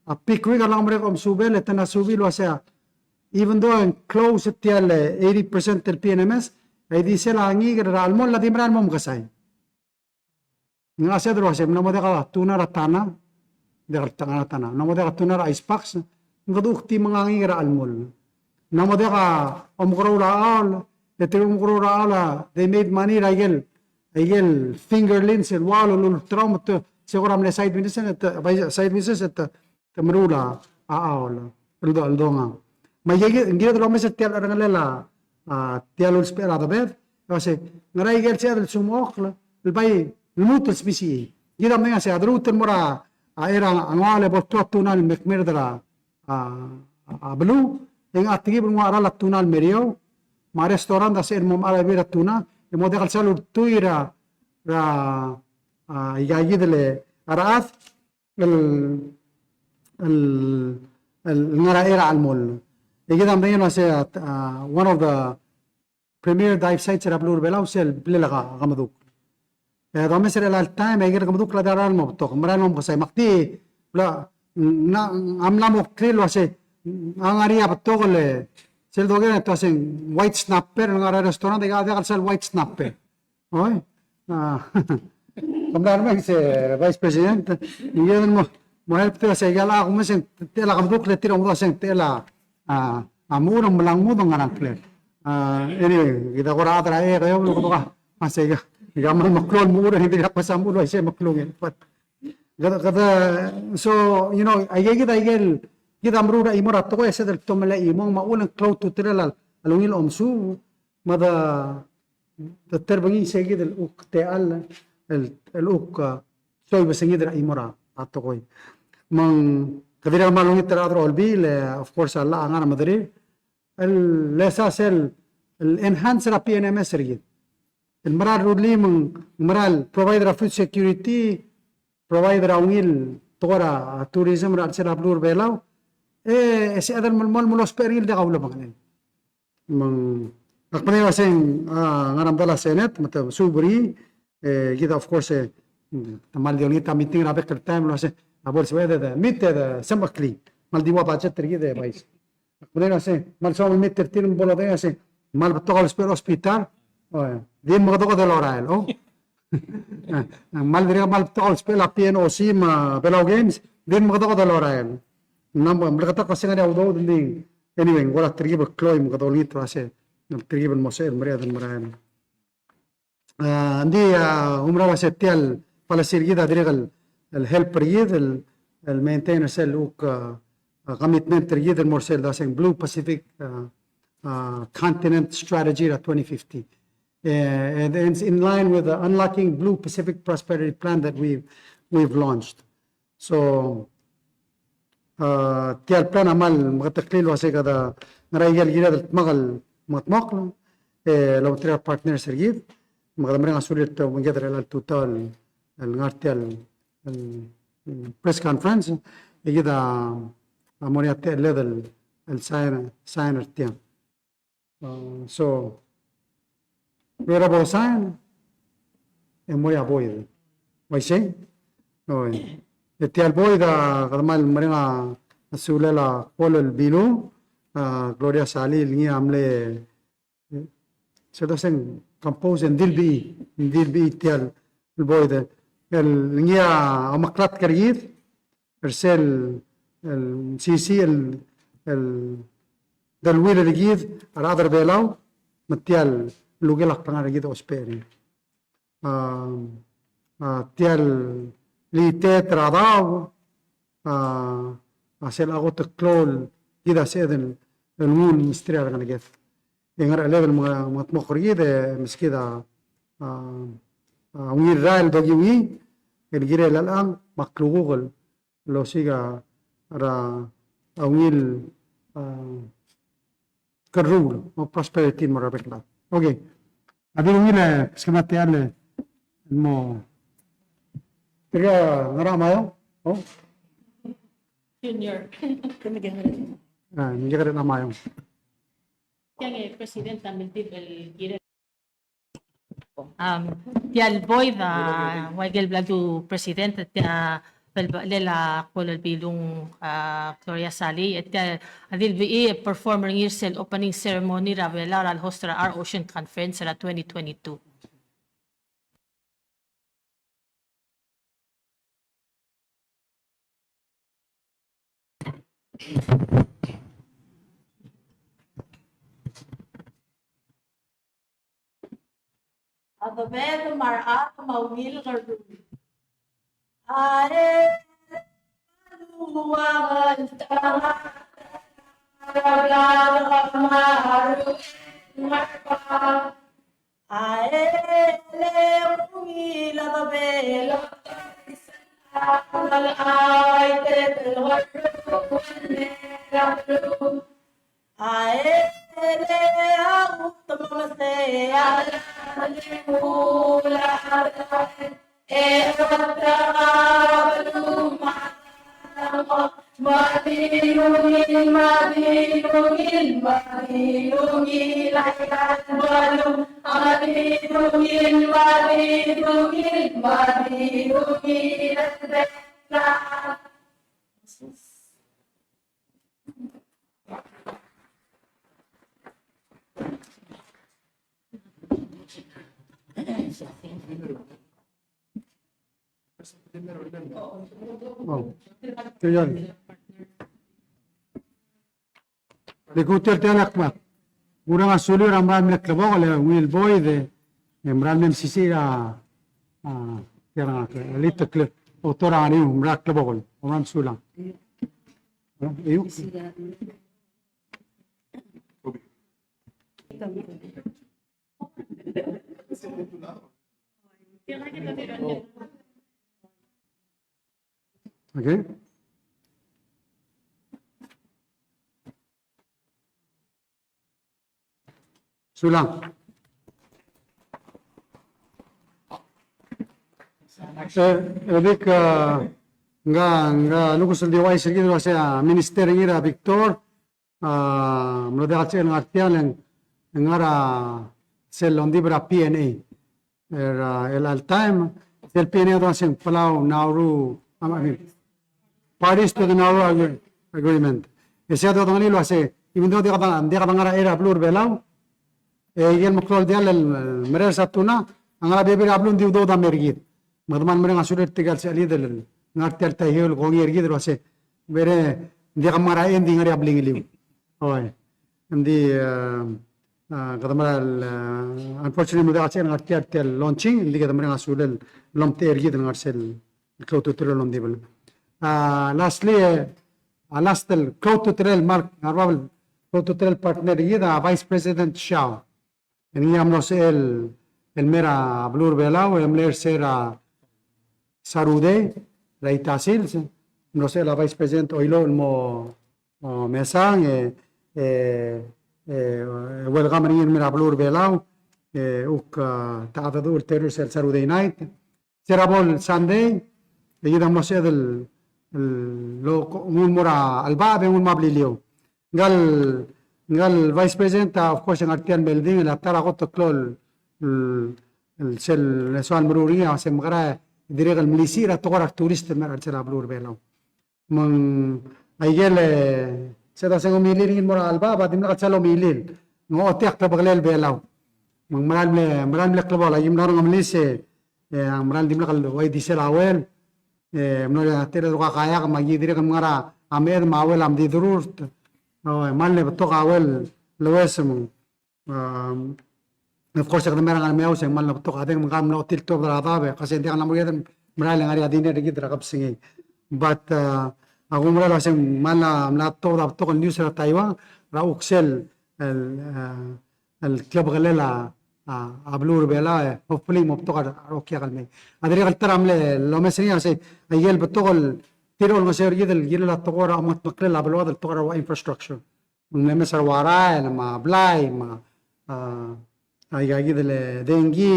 a Pickering a lak merek a omesubel, e te mla subii el uase, even though e ng close tia el eighty percent el P N M S, e di sel a ngikel er a chelmoll a di merael el mo mekesai. Ng a sel domes el uase, ng mla mo diak a tuna er a tana, diak el tuna er a tana, ng mla mo diak a tuna er a ice box, ng kede kuk di menga ngikel er a chelmoll. Ng mla mo diak a omekeroul a chaol, e te omekeroul a chaol a, they made money er a ikel, ikel fingerlings el ua lolulterau me te, se kora mle side business, e te, bai side business, e te, te meruul a, a chaol, el do, el dongang. Me aike, ng kired el omes er tia el cherrengelel a, a, tia el ulsbech er a debed, el uase, ngera ikel sebeched el smechokl, el bai lmuut el smisichii. Kid a medengei a sei, a deruut el mo er a, a, er a ngoaol e bo ltuu a tuna el me kmerd er a, a, a beluu, e ng a tekib el nguu a cheral a tuna el me er eou, me a restaurant a sebeched el mo mechar a bebil er a tuna, e mo diak el sal ultuil er a, er a, a, ika kid el, a rechad, el, el, el ngar er a chelmoll. E kid a medengei el uase, a, one of the premier dive sites er a beluu er a Belau sel blil a Ke-, Kemedukl. E domes er chelecha el taem, e aike el Kemedukl a di merael el mo betok, merael el mo mekesai. Me ak di, bla, ng, ng mla mo clear el uase, a ngar er ngii a betok el, sel doker e te uase white snapper, el ngar er a restaurant, e diak el sal white snapper. Oi? A, kom mla remeng se Vice President, ng kired el mo, mo help te uase, aika el kumes e ng techel a Kemedukl e tir a omeduch el uase ng techel a, a, a mechur e ng melangmud e ng ngar er a ngklel. A, anyway, kid a kora chad er a, e, kede oba, a, se aika, aika me, meklou el mechur, e ng dirkak kuk mesa mechur el uaisei e meklou ngii. But, kede, kede, so, you know, aike kid a ikel, kid a meruul a chimo er a tekoi e sel domelai a chimong me a uchul e ng klou a ultutelel a, a lungil omesuub, me de, de terbengii sei kid el kuk techall, el, el kuk, a, soiseb er ngii er a chimo er a, a tekoi. Me ng, kede dirrek el kmal olengit er a rechad er a Olbiil, e, of course, a llach a ngar er a mederir, el lesa sel, el enhance er a P N M S er kid. El mera el rullii me ng, mera el provide er a food security, provide er a ungil tekoi er a tourism er a chelsel a beluu er a Belau, e, e sebeched el melemolem el ousbech er ngii el diak a ulebengelel. Me ng, ak medengei el uase ng, a, ngar er a medal a Senate, me te suub er ngii, e, kid a, of course, e, te kmal di olengit a meeting er a bek el taem el uase, a bo lsebeched e de, meet e de, semecheklii, kmal di ua budget er kid e, Vice. Ak medengei el uase, kmal soam el meet er tir me bo lodengei el uase, kmal betok a ulsbech er a hospital, o, e, di mekedoked el orael, o. E, kmal dirrek el kmal betok a ulsbech er a P N O C me a Belau Games, di mekedoked el orael. Ng mla, mleketakl a se ng ngar er ngii a udoud el di, anyway, ng kora telkib el klou e mekedongit el uase, telkib el mo sebechel el mereched el merael. A, ng di, a, oumera el uase tia el policy er kid a dirrek el, el help er kid, el, el maintain er sel kuk, a, a, commitment er kid el mo er sel dua se ng Blue Pacific, a, a, Continent Strategy er a twenty fifty. E, and, and it's in line with the Unlocking Blue Pacific Prosperity Plan that we've, we've launched. So, a, tia el plan a kmal meketeklii el uase kede ngar er a ikel kired el dmak el mengetmokl, e, el obengterir a partners er kid, me kede mereng a sulir el te obengked er chelecha el tutau el, el ngar tia el, el, el press conference, e kid a, a mo er ngii a techelled el, el sign, sign er tiang. A, so, er a bo sign, e mo er a boid. Uaisei? Oi. E tia el boid a, kede kmal mereng a, a sulel a Paul el Bilu, a, Gloria Salii, el ngii a mle, e, se dua se ng compose e ng dilbii, ng dilbii tia el boid. El ngii a omeklatk er kid, er sel, el, sisiich el, el deleuill er kid a rechad er Belau, me tia el lukel a klengar er kid a ousbech er ngii. A, a, tia el limited er a daob, a, a sel kot el klou el kid a sebeched el, el nguu el mesterir a rengeleked. E ng ngar er a chelsel me, mengetmokl er kid, e meskid a, a, a ungil rael el dokiu ngii, el kirel a chelechang, me a klukuk el el osiik a, er a ungil, a, kerruul, o prosperity el mo er a bek el chad. Okay. A di ungil e keskemam a techall el mo. Tirka ngar er a Maiong? Oh. Junior. A, ng ngar er a Maiong. Tiang e President a miltib el kirel. Um, tia el Boyd, a, ua ikel bla ledu President, tia el bla le a Kuel el Bilung, a, Gloria Salii, e tia a di le bechii e perform er ngii er sel opening ceremony er a Belau er a le host er a Our Ocean Conference er a twenty twenty-two. A debed me a rechad me a ungil kerruul. A e Oh. Tia el. Di kuk tia el, tia el kmal. Ureng a sulir a mera el mle klebokel e ungil Boyd e, e mera el mle mesisiich a, a, tia el ngar er ngii, a little clip, otor a ngeriu, mera el klebokel, mera el mesulang. E, iu. Okay. Sulang. E, e dik, a, ngka, ngka lukus el di ouchais er kid el uasei a minister er ngii er a Victor, a, mlo diak el sebechel ngar tiang, le ng ngar er a sel ongdibel er a P N A. Er a, el, el taem, sel P N A a dua se ng Palau Nauru, I mean, Parties to the Nauru Agre-, Agreement. E sei a dodengelii el uasei, even though diak de, diak de ngar er a beluu er a Belau, e ikel meklou el diall el, el merers a tuna, a ngar er a bebil er a beluu ng di udoud a mei er kid. Me kede kmal mereng a sulir tirka el sechelid el ngar tia el taiheul el kongei er kid el uasei, bere, ng diak mngar er a, e ng di ngar er a blingeliu. Oi. Ng di, a, a, kede mera el, a, unfortunately, me ng diak el sebechel ngar tia, tia el launching, ng di kede mereng a sulel el omtechei er kid el ngar sel klou a ultutelel el ongdibel. A, lastly, e, a, last el klou a ultutelel, Mark, ngar er a bab el klou a ultutelel partner er kid, a, Vice President Shau. E ngii a mlo sebechel el, el mei er a beluu er a Belau, e mle er se er a Sarudei, er a ita sils, e mlo sebechel a Vice President Oilouch el mo, o, mesang, e, e, e, welcome er ngii el mei er a beluu er a Belau, e, kuk, a, ta, ta, ta, ulterir sel Sarudei night. Se er a bo el Sunday, e kid a mlo sebeched el, el, lo, ko, nguu el mo er a chelebacheb e nguu el mo er a Beliliou. Ngka el, ngka el Vice President a, of course, e ngar tia el melding, el a ta er a kot el klou el, el, el sel, el soal meruul er ngii, a se mekera e dirrek el melisiich er a tekoi er a tourist el mei er a chelsel a beluu er a Belau. Me ng aikel, e, se ta se ng omilil er ngii el mo er a chelebacheb, a dimlak el sal omilil. Ng ochotii a klebekelel Belau. Me ng mera el mle, mera el mle klebokel, a ki mla er a Ngemelis e, e, a mera el dimlak el uaisei sel a uel, e, mlo er a tela el rokui a kaiak, me a ki dirrek el mngar er a meched me a uel a mdi derurt. O, e, kmal mle betok a uel el ues me ng Um, of course, e kede mei er a ngar er a Ngeaur e ng kmal mle betok a deng me ng kmal mle ochotii el tuobed er a daob, e kese ng diak el mlo er a merael e ngar er ngii a dinner er kid er a kebesengei. But, uh, a kumerang el uasei ng kmal mla tuobed a betok el news er a Taiwan er a kuk sel el, uh, el klebekelel a, a, a beluu er a Belau, e hopefully mo betok a rokiak el mei. A dirrek el ta er a mle lomes er ngii a sei, aikel betok el tir a olengeseu er kid el kirel a tekoi er a omengetmeklel a beluad el tekoi er a ua infrastructure. Me ng mle mes er a ua rael, me a blai, me a, a, aika kid el dengki,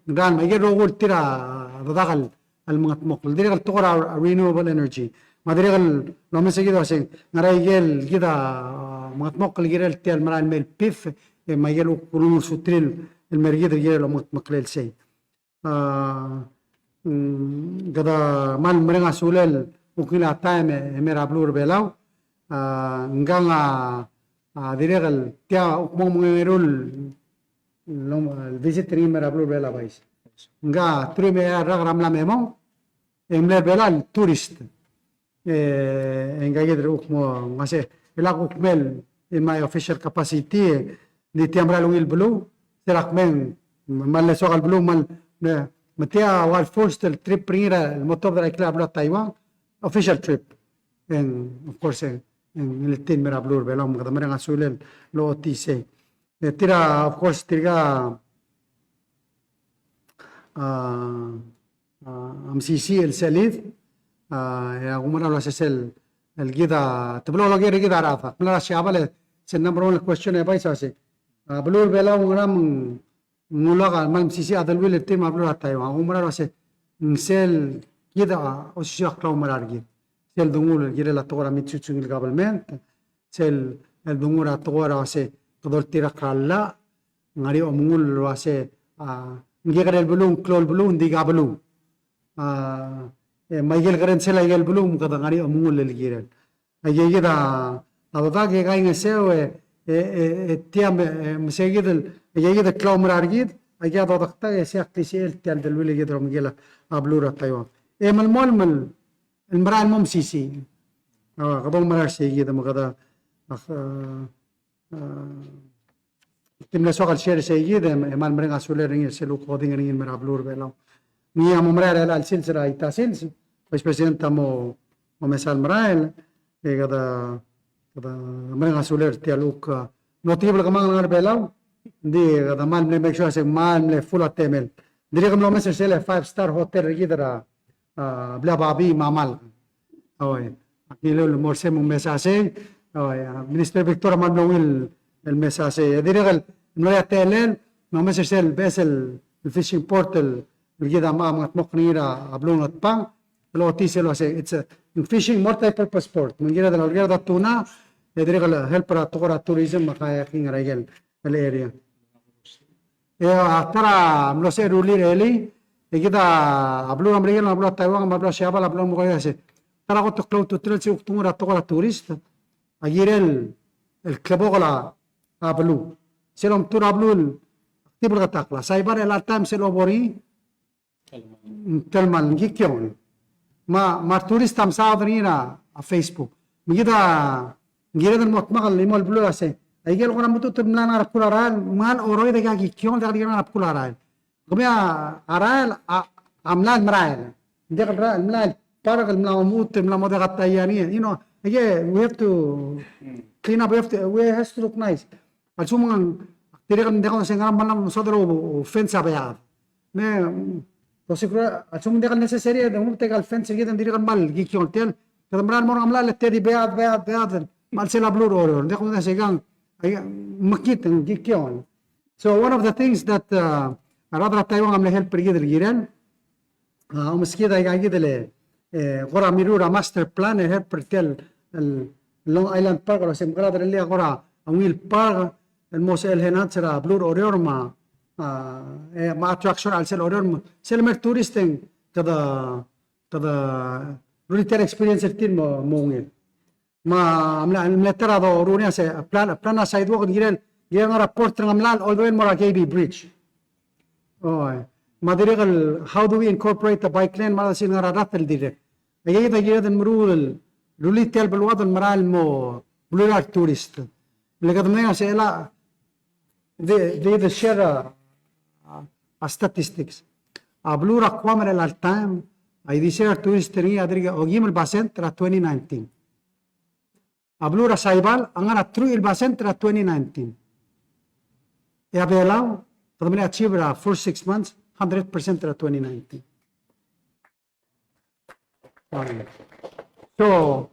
ngdan, me aike el rokui el tir a dedak el mengetmokl. Dirrek el tekoi er a renewable energy. Me a dirrek el lomes er kid el uasei, ngera aike el kid a mengetmokl el kirel tia el merael mei el PIF, e me aike el kuk ulengull er a suterir el mer kid el kirel a omengetmeklel sei. A, mm, kede kmal mereng a sulel ungil a taem e, e mer a beluu er a Belau. A, ngkang a, a, dirrek el tia kuk mo mengeru el, el visit er ngii el mer a beluu er a Belau, Vice. Ngka truich me a eai el rak er a mla me mong, e mle er a Belau el tourist. E, e ngka kid el kuk mo, ng uase, el ak kuk mei el, in my official capacity, e, ng di tia mera el ungil beluu, se er a kmeng, me, me le soak el beluu, me, me, me tia ua el first el trip er ngii er a, el mo tuobed er a ikrel a beluu er a Taiwan, official trip. E ng, of course, e ng, e ng ngiltii el mer a beluu er a Belau, me kede mereng a sulel el ochotii sei. E tir a, of course, tirka, a, a, a mesisiich el selid, a, e a kumerang el uase sel, el kid a, te blo loker er kid a rechad. Ak mla er a Siabal e, sel number one question e bai se uase, a, beluu er a Belau ngera me ng, ng ulak a kmal mesisiich a deleuill er tir me a beluu er a Taiwan. Ak oumerang el uase, ng sel kid a osisiu a klaumerang er kid. Sel dengull el kirel a tekoi er a mid-sizing el government, sel, el dengull er a tekoi er a uase, kede oltirakl er a llach, ng ngar er ngii a omengull el uase, a, ng kekerei el beluu, ng klou el beluu, ng di ka beluu. A, e, me aike el kerensel aike el beluu, me kede ngar er ngii a omengull el kirel. Aike kid a, a dodak e kaingeseu, e, e, e, e tia me, e, me sei kid el, aike kid el klaumerang er kid, aike a dodekta, e sei a klisichel tia el deleuill er kid el omekiil a beluu er a Taiwan. E melemolem el, el merael el mo mesisiich. A, kede oumera er sei kid, me kede, a, a, Te mle soak el share er sei kid, e, e kmal mereng a sulel er ngii, sel kuk oding er ngii el mer a beluu er a Belau. Ngii a mo merael er a chelecha el sils er a ita sils, Vice President a mo, mo mesa el merael, e kede, kede mereng a sulel er tia el kuk, a, mlo telkib el kemanget el ngar er a Belau, ng di kede kmal mle make sure se kmal mle full a temel. Ng dirrek el mlo mes er sel five star hotel er kid er a, a, blil a babii me a malk. Oi, a kilel el mo er sei me ng mesa sei. Oi, a, Minister Victor a kmal mlo ungil el mesa sei. E dirrek el mlo er a techellel, me ng mesa sel beches el, el fishing port el, el kid a mo, a mengetmokl er ngii er a beluu er a Ngetbang. El ochotii sel uase, it's a fishing multi-purpose port. Me ng kired el, kired a tuna, e dirrek el help er a tekoi er a tourism me a kayaking er a ikel el area. E a ta er a mlo se rullii er elii, e kid a beluu er a Merikel, a beluu er a Taiwan, me a beluu er a Siabal, a beluu er a Mukaiase. Ta er a kot el klou a ultutelel se kuk donguu er a tekoi er a tourist, a kirel el klebokel a beluu. Sel omtuu er a beluu el aktibleketakl. A Saipan er chelecha el taem sel obo er ngii, ng telemall, ng kikiongel. Me a, me a tourist a mesaod er ngii er a, a Facebook. Me kid a, ng kired el mo dmak el chimo el beluu el uase, aike el kora mechut el mla ngar er a bkul a rael, me ng oroid e aika a kikiongel, diak di ngar er a bkul a rael. Kemiu a rael a, a mla el merael. Ng diak el rael, mla el park el mla omechut el mla mo diak a taian er ngii. You know, aike, we have to clean up, we have to, we has to look nice. A lsekum ng dirrek el mle diak el uase ngera me ng soad el o, o fence a bead. Me, mm, tosik er a, a lsekum ng diak el necessary e de mo take a fence er kid e ng dirrek el kmal kikiongel tia el, kede mera el mo er a ngemlal e te di bead, bead, bead, me a chelsel a beluu er a Oreor. Ng diak el uase ikang, ai, mekngit, ng kikiongel. So one of the things that, uh, a rechad er a Taiwan a mle help er kid el kirel, a, omeskid aika kid el, e, kora mirruul er a master plan el help er tia el, el Long Island Park, el uase mekerang e le kora ungil park el mo sebechel enhance er a beluu er a Oreor me a, a, e, me a attraction er a chelsel Oreor me sel mer tourist e ng kede, kede rullii tia el experience er tir el mo, mo ungil. Me a mle, mle ta er a doruul er ngii a se plan, plan a sidewalk el kirel, kirel ngar er a port er a Ngemlal all the way el mo er a K B Bridge. Oi. Me a dirrek el how do we incorporate the bike lane, me a lsel ngar er a ratel el dirrek. Aika kid a kired el meruul el rullii tia el beluad el merael el mo beluulechad er a tourist. Le kede medengei a se el a, they, they, they share a, a, a statistics. A beluu er a Guam er chelecha el taem a ildisel a tourist er ngii a dirk okeim el basent er a twenty nineteen. A beluu er a Saipan a ngar er a teruich el basent er a twenty nineteen. E a Belau, kede mle achieve er a first six months, hundred percent er a twenty nineteen. Oi. So,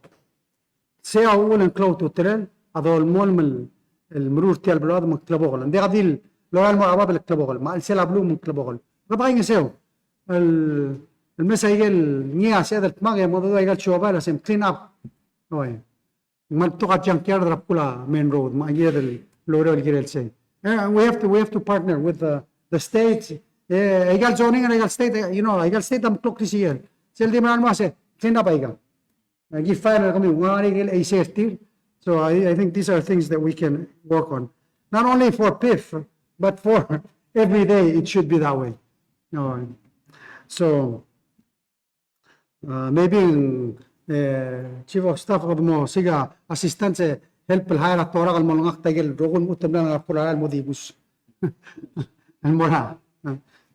sei a uchul e ng klou a ultutelel a dolemolem el, el meruul er tia el beluad me ng klebokel. Ng diak di lorael el mo er a bab el klebokel, me a chelsel a beluu me ng klebokel. Kede kaingeseu el, el mesa aike el ngii a sebeched el dmak e mo doduu aika el siobai el se clean up. Oi. Me ng betok a junkyard er a bkul a main road, me a kired el oureor el kirel sei. Eh, we have to, we have to partner with the, the states. Eh, aika el zoning er aika el state, eh, you know, aika el state a meklou a klisichel. Sel di mera el mo se clean up aika. Aki file er kemiu, ng ngar er ngii a isei er tir. So I, I think these are things that we can work on. Not only for PIF, but for every day, it should be that way. No. So, uh, maybe, eh, Chief of Staff, kede mo seek a assistance, eh, help el hire a torak el mo lengakt aike el rokui el mechut el mla er a bkul a rael el mo dibus. And more, uh,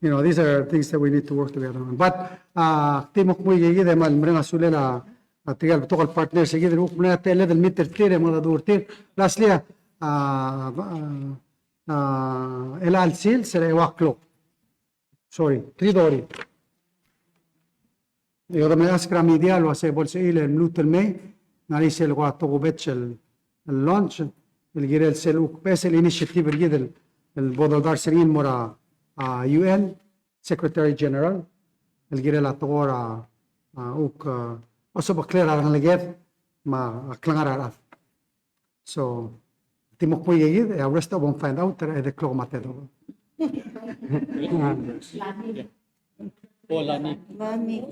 you know, these are things that we need to work together on. But, uh, ak di mo kmo ikakid e kmal mereng a sulel a, a tirke el betok el partners er kid el kuk mla er a techelled el meet er tir e mo dmu er tir. Lastly, uh, uh, uh, el chelecha el sils er a eua el klok. Sorry, three thirty. E kede mle ask er a media el uase bo lsebechir el mluut el mei, ng ngar er ngii sel kora tokubets el, el launch, el kirel sel kuk beches el initiative er kid el, el bo doldars er ngii el mo er a, a, U N Secretary General, el kirel a tekoi er a, a, kuk, a, osobel a klou er a rengeleked me a klengar er a rechad. So, di mo kmo ikakid, e a rest of them find out, er a edei el klok me a tedobech.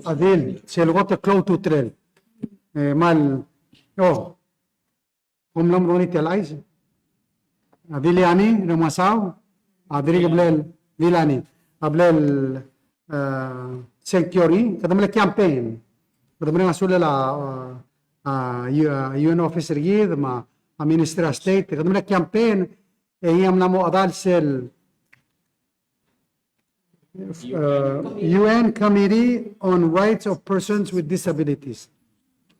A Dil, sel kot el klou a ultutelel. E, kmal, o, kom mla mo er ngii tia el chais. A Dil Ani, Remengesau, a dirrek el Dil Ani. A blal, e, sengkio er ngii, kede mle campaign. Kede mereng a sulel a, a, a, U N office er kid, me a Minister of State, kede mle campaign, e ngii a mla mo chedal sel, e, U N Committee on Rights of Persons with Disabilities.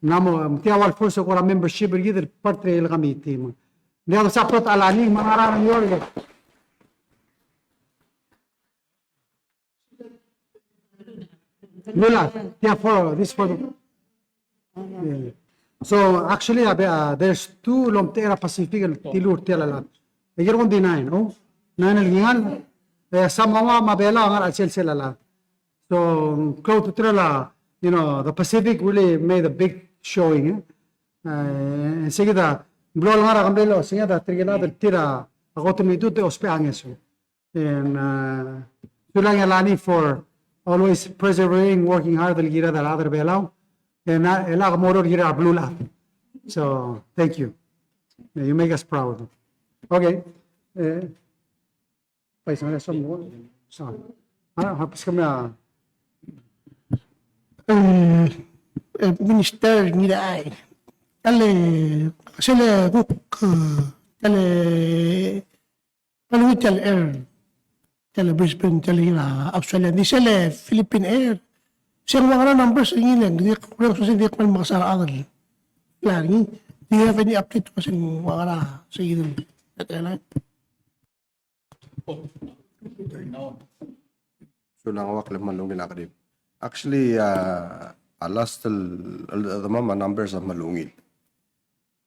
Mla mo, tia ua el first kora membership er kid el part er a committee. Me ng diak de support a Lani, me a ngar er a New York. Lula, yeah, for this for the, yeah. So actually, a be, a, there's two el omtechei er a Pacific el tilur tia el chad. Aike el kuk di nine, o? Nine el ngikel, e, Samoa me a Belau a ngar er a chelsel a chad. So klou a ultutelel a, you know, the Pacific really made a big showing, e? E, se kid a, blo el ngar er a kemrel, se kid a tirke el chad el tir a kot el mechitechut e ousbech a ngeso. And, uh, sulang e Lani for always persevering, working hard, el kired el chad er a Belau. And, uh, el chad a mo oureor el kired a beluulechad. So, thank you. You make us proud. Okay. E, bai, sa, sa, sa. A, hapus kemiu a, e, e, Minister Ngirachai. Tale, sel kuk, e, tale, Kmal ungil tia el air, tia el Brisbane, tia el Australia, di sel Philippine Air. Se ng ua ngera a numbers er ngii, le ng dirk, ng dirk kmal mekesai a rechad el plan er ngii. Do you have any update? Se ng ua ngera, se ng, that airline? Sulang, ua kmal ungil a kerim. Actually, a, a last el, el, el, a numbers a kmal ungil.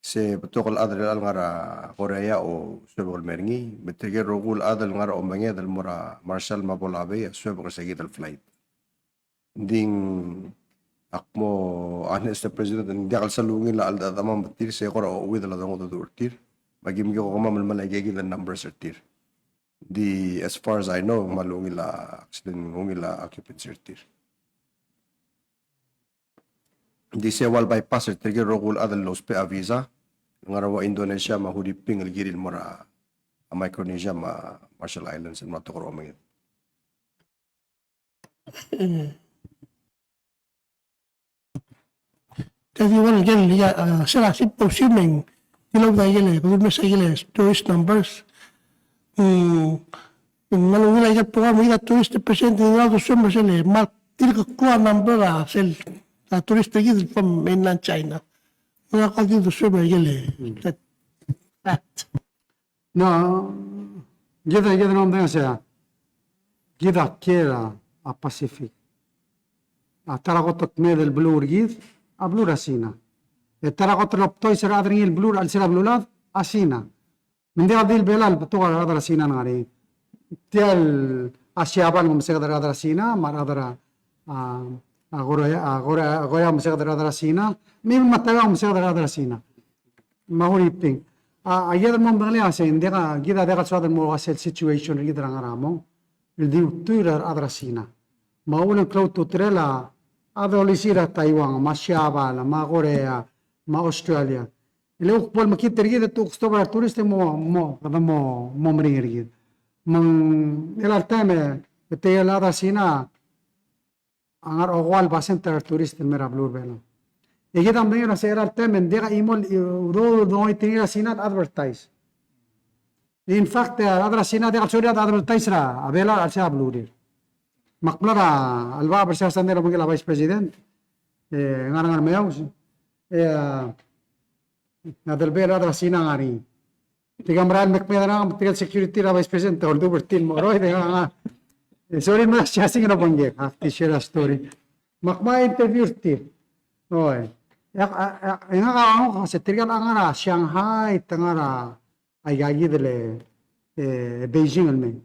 Se betok el chad er chelechang el ngar er a Korea a suebek el mer ngii, me tirke el rokui el chad el ngar er a omenged el mo er a Marshall me a Pohnpei a suebek er se kid el flight. Ng di ak mo honest, President, ng diak el sal ungil a cheldechedechemam er tir, se kora ouid el dongedecheduch er tir. Me aki mekekokemam el melai aike kid el numbers er tir. Di, as far as I know, ng kmal ungil a, actually, ng ungil a occupancy er tir. Di se ua el bypass er tirke el rokui el chad el lousbech a visa, ngar er a ua Indonesia me a Huriping el kirir el mo er a Micronesia me a Marshall Islands el mo er a tekoi er a omenged. Te di ua ngike el, ia, a, sel a symposium e ng tilobed a ikel, kede mes a ikel tourist numbers. Mm, ng kmal ungil a ikel program, ikel tourist percent, ng kmal dosuem er sel, kmal dirk klou a number a sel, a, tourist er kid from mainland China. Ng kmal dirk dosuem er a ikel, that, that. No, kid a, kid a, no, ng di sei, kid a kiei er a, a, Pacific. A ta er a kot el kmeed el beluu er kid, a beluu er a Sina. E ta er a kot el optois er a rechad er ngii el beluu er a chelsel a beluulechad a Sina. Me ng diak di el Belau el betok a rechad er a Sina el ngar er ngii. Tia el Asia Bal a omeseked er a rechad er a Sina, me a rechad er a, a, a Korea, a Korea, a Korea a omeseked er a rechad er a Sina, me a Taiwan a omeseked er a rechad er a Sina. Me a Huriping. A, a kid el mo medengelii a sei, ng diak a, kid a diak el soad el mo ua sel situation er kid er a ngar er a mong el di ultuil er a rechad er a Sina. Me a uchul e ng klou a ultutelel a, a dolisiich er a Taiwan, me a Asia Bal, me a Korea, me a Australia. E le kuk bo lemekngit er kid e te kuk stob er a retourist e mo, mo, kede mo, mo meringel er kid. Me ng, el a taem e, e tia el chad er a Sina, a ngar er a okeua el basent er a retourist el mei er a beluu er a Belau. E kid a medengei el uasei er a taem e ng diak a chimo el, udoud el dongoit er ngii er a Sina el advertise. In fact, e a rechad er a Sina a diak el sorir el advertise er a Belau er a chelsel a belurir. Me ak mla er a, el bab er se er a sandei el obengkel a Vice President, e ngar er a Ngermeaus, e a, a delebel a rechad er a Sina a ngar er ngii. Tirka a merael el me kmeed er ngak, tirka el security er a Vice President, te oldubech er tir el mo cheroid, e ngak a, e, sorir el mera el siasing el obengkek, ak di share a story. Me ak mla interview er tir. Oi. E ak, a, a, e ngak a, a, se tirka el ngar er a Shanghai, te ngar er a, aika kid el, e, Beijing el mei.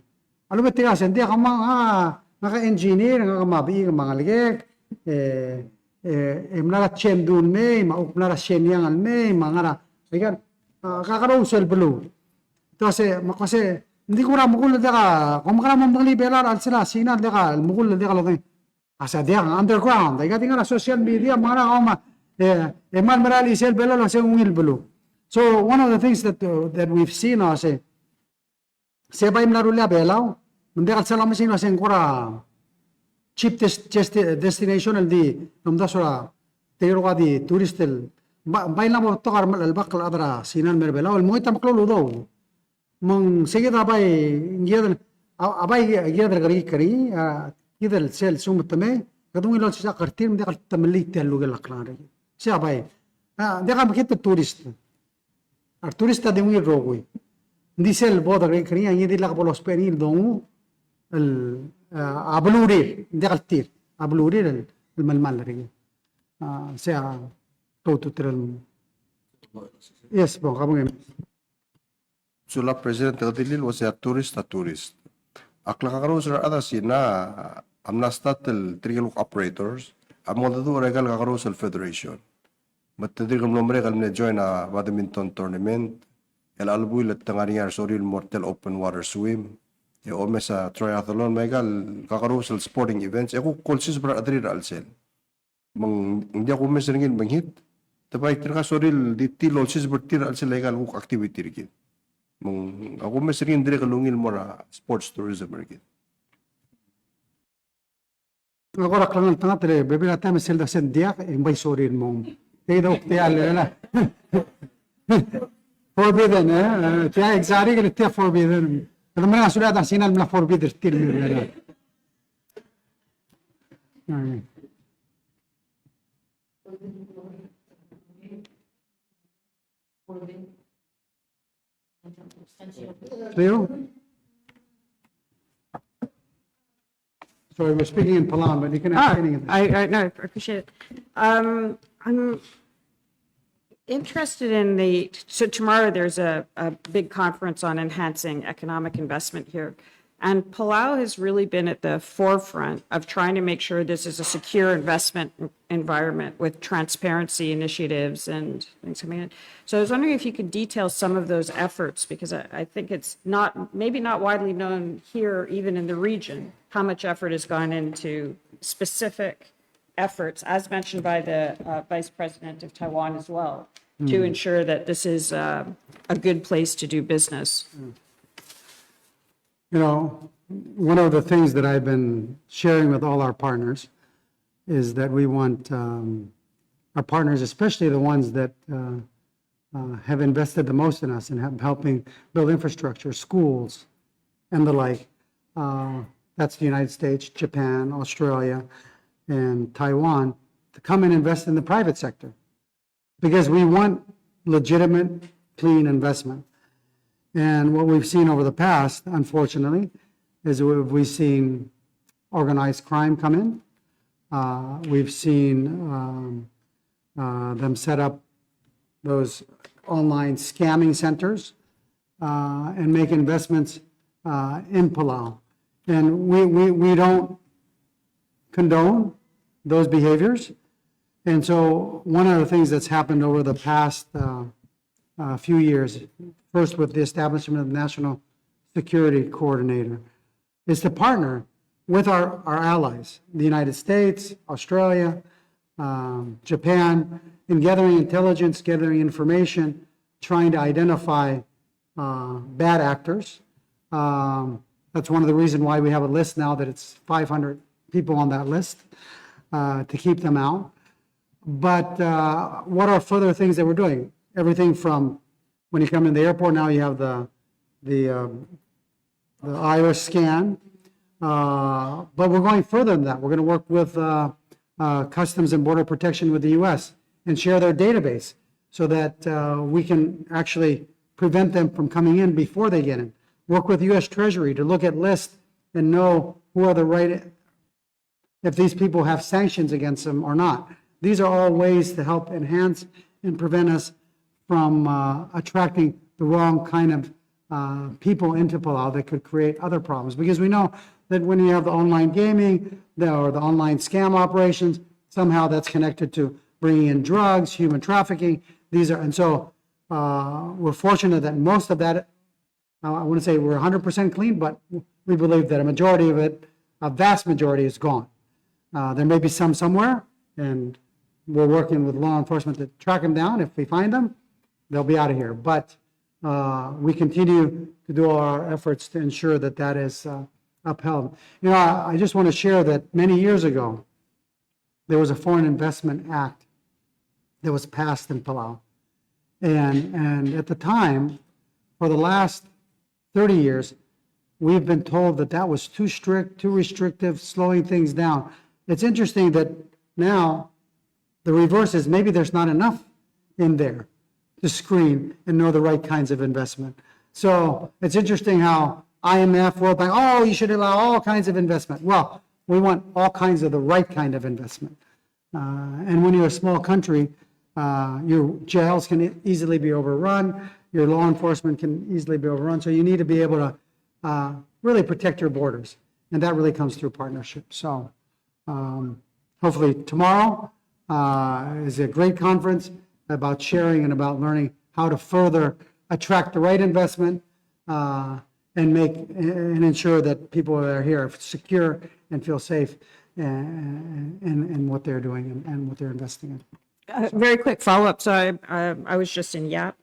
A lebo tirka el se ng diak, kemam a, ngak a engineer, ngak a mabechik me a ngelekek, e, e, e mla er a Chengdu el mei, me a kuk mla er a Shenyang el mei, me a ngar er a, aika, a, kakerous el beluu. Te uase, me ak uase, ng di kuk er a mekull el diak a, kom kora mo medengelii Belau er a chelsel a Sina el diak a, mekull el diak lodengei. A se diak, underground. Aika di ngar er a social media, me a ngar er a kau me, e, e kmal mera el chisel Belau el uase ng ungil beluu. So one of the things that, uh, that we've seen, a se, se bai mla rullii a Belau, me ng diak el sal omes er ngii el uase ng kora cheap des-, des-, destination el di lomdasu er a tirka el di tourist el, bai, bai mla mo betok a rechad el, el bak el chad er a Sina el mei er a Belau el mo ngii a meklou el udoud. Me ng se kid a bai, kid el, a, a bai kid el kerekikl er ngii, a, kid el sel lsekum te mei, kede ungil olsisechakl er tir me ng diak el temellii tia el lukel a klengar er kid. Se a bai, a, ng diak a mekngit el tourist. A retourist a di ungil el rokui. Ng di sel bo de kerekikl er ngii, a ngii di lak bo lousbech er ngii el dongu el, a, a belurir, ng diak el tir, a belurir el, el melemall er ngii. A, se a klou a ultutelel. Yes, bo, kabong e. Sulang President, te kede dilu el uase a tourist a tourist. A klekakerous er a rechad er a Sina a mla start el tirke el kuk operators a mo dedu er aika el kakerous el federation. Me te dirk mlo merek el mle join a badminton tournament, el a chelebuul e te ngar er ngii a resorir el mo er tia el open water swim, e omes a triathlon, me aika el kakerous el sporting events, e kuk olsiseb er a rechederir er a chelsel. Me ng diak kumes er ngii el mekngit, te bai tirka sorir el di tir el olsiseb er tir er a chelsel aika el kuk activity er kid. Me ng, a kumes er ngii ng dirrek el ungil el mo er a sports tourism er kid. Ng kora klengeltengat el bebil a taem e sel desen diak, e ng bai sorir el mong. Tia kid a kuk tia el, el, forbidden, e? E, tia exotic el tia forbidden. Kede mereng a sulir a ta er a Sina el mla forbid er tir el mei er a Belau. Leo? Sorry, we're speaking in Palauan, but you can ask any of this. I, I, no, I appreciate it. Um, I'm interested in the, so tomorrow there's a, a big conference on enhancing economic investment here. And Palau has really been at the forefront of trying to make sure this is a secure investment en-, environment with transparency initiatives and things coming in. So I was wondering if you could detail some of those efforts, because I, I think it's not, maybe not widely known here, even in the region, how much effort has gone into specific efforts, as mentioned by the, uh, Vice President of Taiwan as well, to ensure that this is, uh, a good place to do business. You know, one of the things that I've been sharing with all our partners is that we want, um, our partners, especially the ones that, uh, uh, have invested the most in us and have helping build infrastructure, schools, and the like. Uh, that's the United States, Japan, Australia, and Taiwan, to come and invest in the private sector, because we want legitimate, clean investment. And what we've seen over the past, unfortunately, is we've, we've seen organized crime come in. Uh, we've seen, um, uh, them set up those online scamming centers, uh, and make investments, uh, in Palau. And we, we, we don't condone those behaviors. And so one of the things that's happened over the past, uh, uh, few years, first with the establishment of the National Security Coordinator, is to partner with our, our allies, the United States, Australia, um, Japan, in gathering intelligence, gathering information, trying to identify, uh, bad actors. Um, that's one of the reasons why we have a list now that it's five hundred people on that list, uh, to keep them out. But, uh, what are further things that we're doing? Everything from when you come in the airport, now you have the, the, um, the iris scan. Uh, but we're going further than that. We're gonna work with, uh, uh, Customs and Border Protection with the U S and share their database so that, uh, we can actually prevent them from coming in before they get in. Work with U S Treasury to look at lists and know who are the right, if these people have sanctions against them or not. These are all ways to help enhance and prevent us from, uh, attracting the wrong kind of, uh, people into Palau that could create other problems. Because we know that when you have the online gaming, the, or the online scam operations, somehow that's connected to bringing in drugs, human trafficking. These are, and so, uh, we're fortunate that most of that, uh, I wouldn't say we're a hundred percent clean, but we believe that a majority of it, a vast majority, is gone. Uh, there may be some somewhere, and we're working with law enforcement to track them down. If we find them, they'll be out of here. But, uh, we continue to do our efforts to ensure that that is, uh, upheld. You know, I, I just want to share that many years ago, there was a Foreign Investment Act that was passed in Palau. And, and at the time, for the last thirty years, we've been told that that was too strict, too restrictive, slowing things down. It's interesting that now the reverse is maybe there's not enough in there to screen and know the right kinds of investment. So it's interesting how I M F, World Bank, "Oh, you should allow all kinds of investment." Well, we want all kinds of the right kind of investment. Uh, and when you're a small country, uh, your jails can e-, easily be overrun, your law enforcement can easily be overrun. So you need to be able to, uh, really protect your borders. And that really comes through partnership. So, um, hopefully tomorrow, uh, is a great conference about sharing and about learning how to further attract the right investment, uh, and make, and ensure that people that are here are secure and feel safe in, in, in what they're doing and, and what they're investing in. Uh, very quick follow-up. So I, uh, I was just in Yap,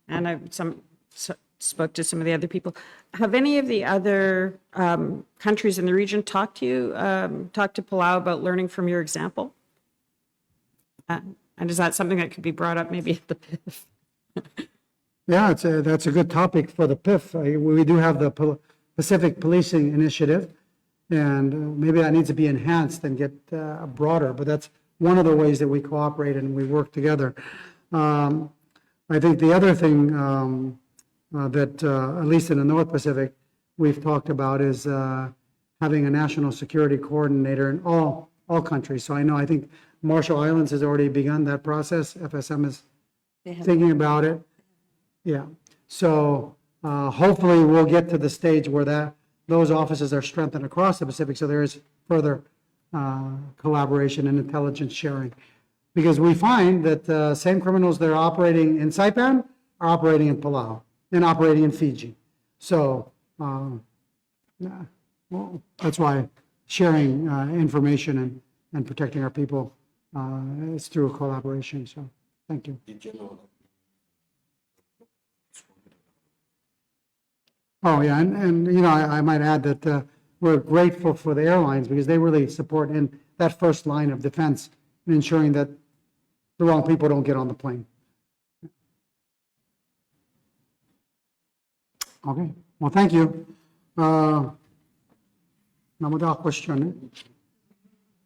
and I some s- spoke to some of the other people. Have any of the other, um, countries in the region talked to you, um, talked to Palau about learning from your example? Uh, and is that something that could be brought up maybe at the PIF? Yeah, it's a, that's a good topic for the PIF. Uh, we do have the Pol- Pacific Policing Initiative, and, uh, maybe that needs to be enhanced and get, uh, broader, but that's one of the ways that we cooperate and we work together. Um, I think the other thing, um, uh, that, uh, at least in the North Pacific, we've talked about is, uh, having a national security coordinator in all, all countries. So I know, I think Marshall Islands has already begun that process. F S M is thinking about it. Yeah. So, uh, hopefully we'll get to the stage where that, those offices are strengthened across the Pacific, so there is further, uh, collaboration and intelligence sharing. Because we find that, uh, same criminals that are operating in Saipan are operating in Palau and operating in Fiji. So, um, yeah, well, that's why sharing, uh, information and, and protecting our people, uh, is through collaboration. So, thank you. Oh, yeah, and, and, you know, I, I might add that, uh, we're grateful for the airlines because they really support in that first line of defense in ensuring that the wrong people don't get on the plane. Okay, well, thank you. Uh, another question, eh?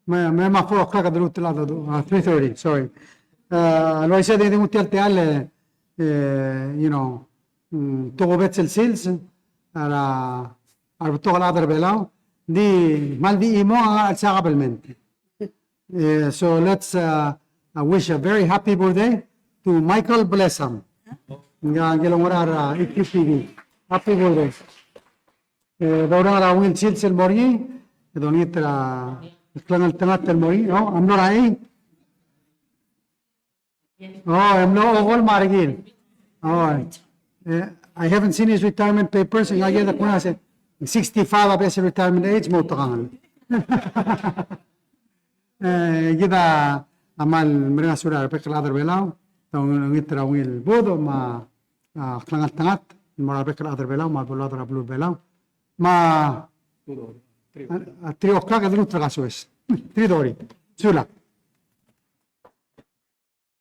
Me, me a four o'clock a delul, uh, three thirty, sorry. Uh, el uaisei e di nguu tia el techall, eh, you know, mm, tokubets el sils, a, a rebetok el chad er a Belau, di kmal di chimo a chelsel a kabelment. Eh, so let's, uh, I wish a very happy birthday to Michael Blesam. Ngii a, ngii el ngar er a, uh, E Q T V. Happy birthday. E, dorrenges er a ungil sils el mo er ngii, e dolengit er a klengeltengat el mo er ngii, no? A mlo er a ei. Oh, e mlo okolem a rekil. Oh, e, I haven't seen his retirement papers, e ngak a kuk se sixty-five a best retirement age, mo tekangel. E, kid a kmal mereng a sulir a rebek el chad er a Belau, te olengit er a ungil budech me a, a, klengeltengat el mo er a rebek el chad er a Belau me a beluad er a beluu er a Belau. Me a, a, three o'clock e de lmuut er a kasoes. Three thirty. Sulang.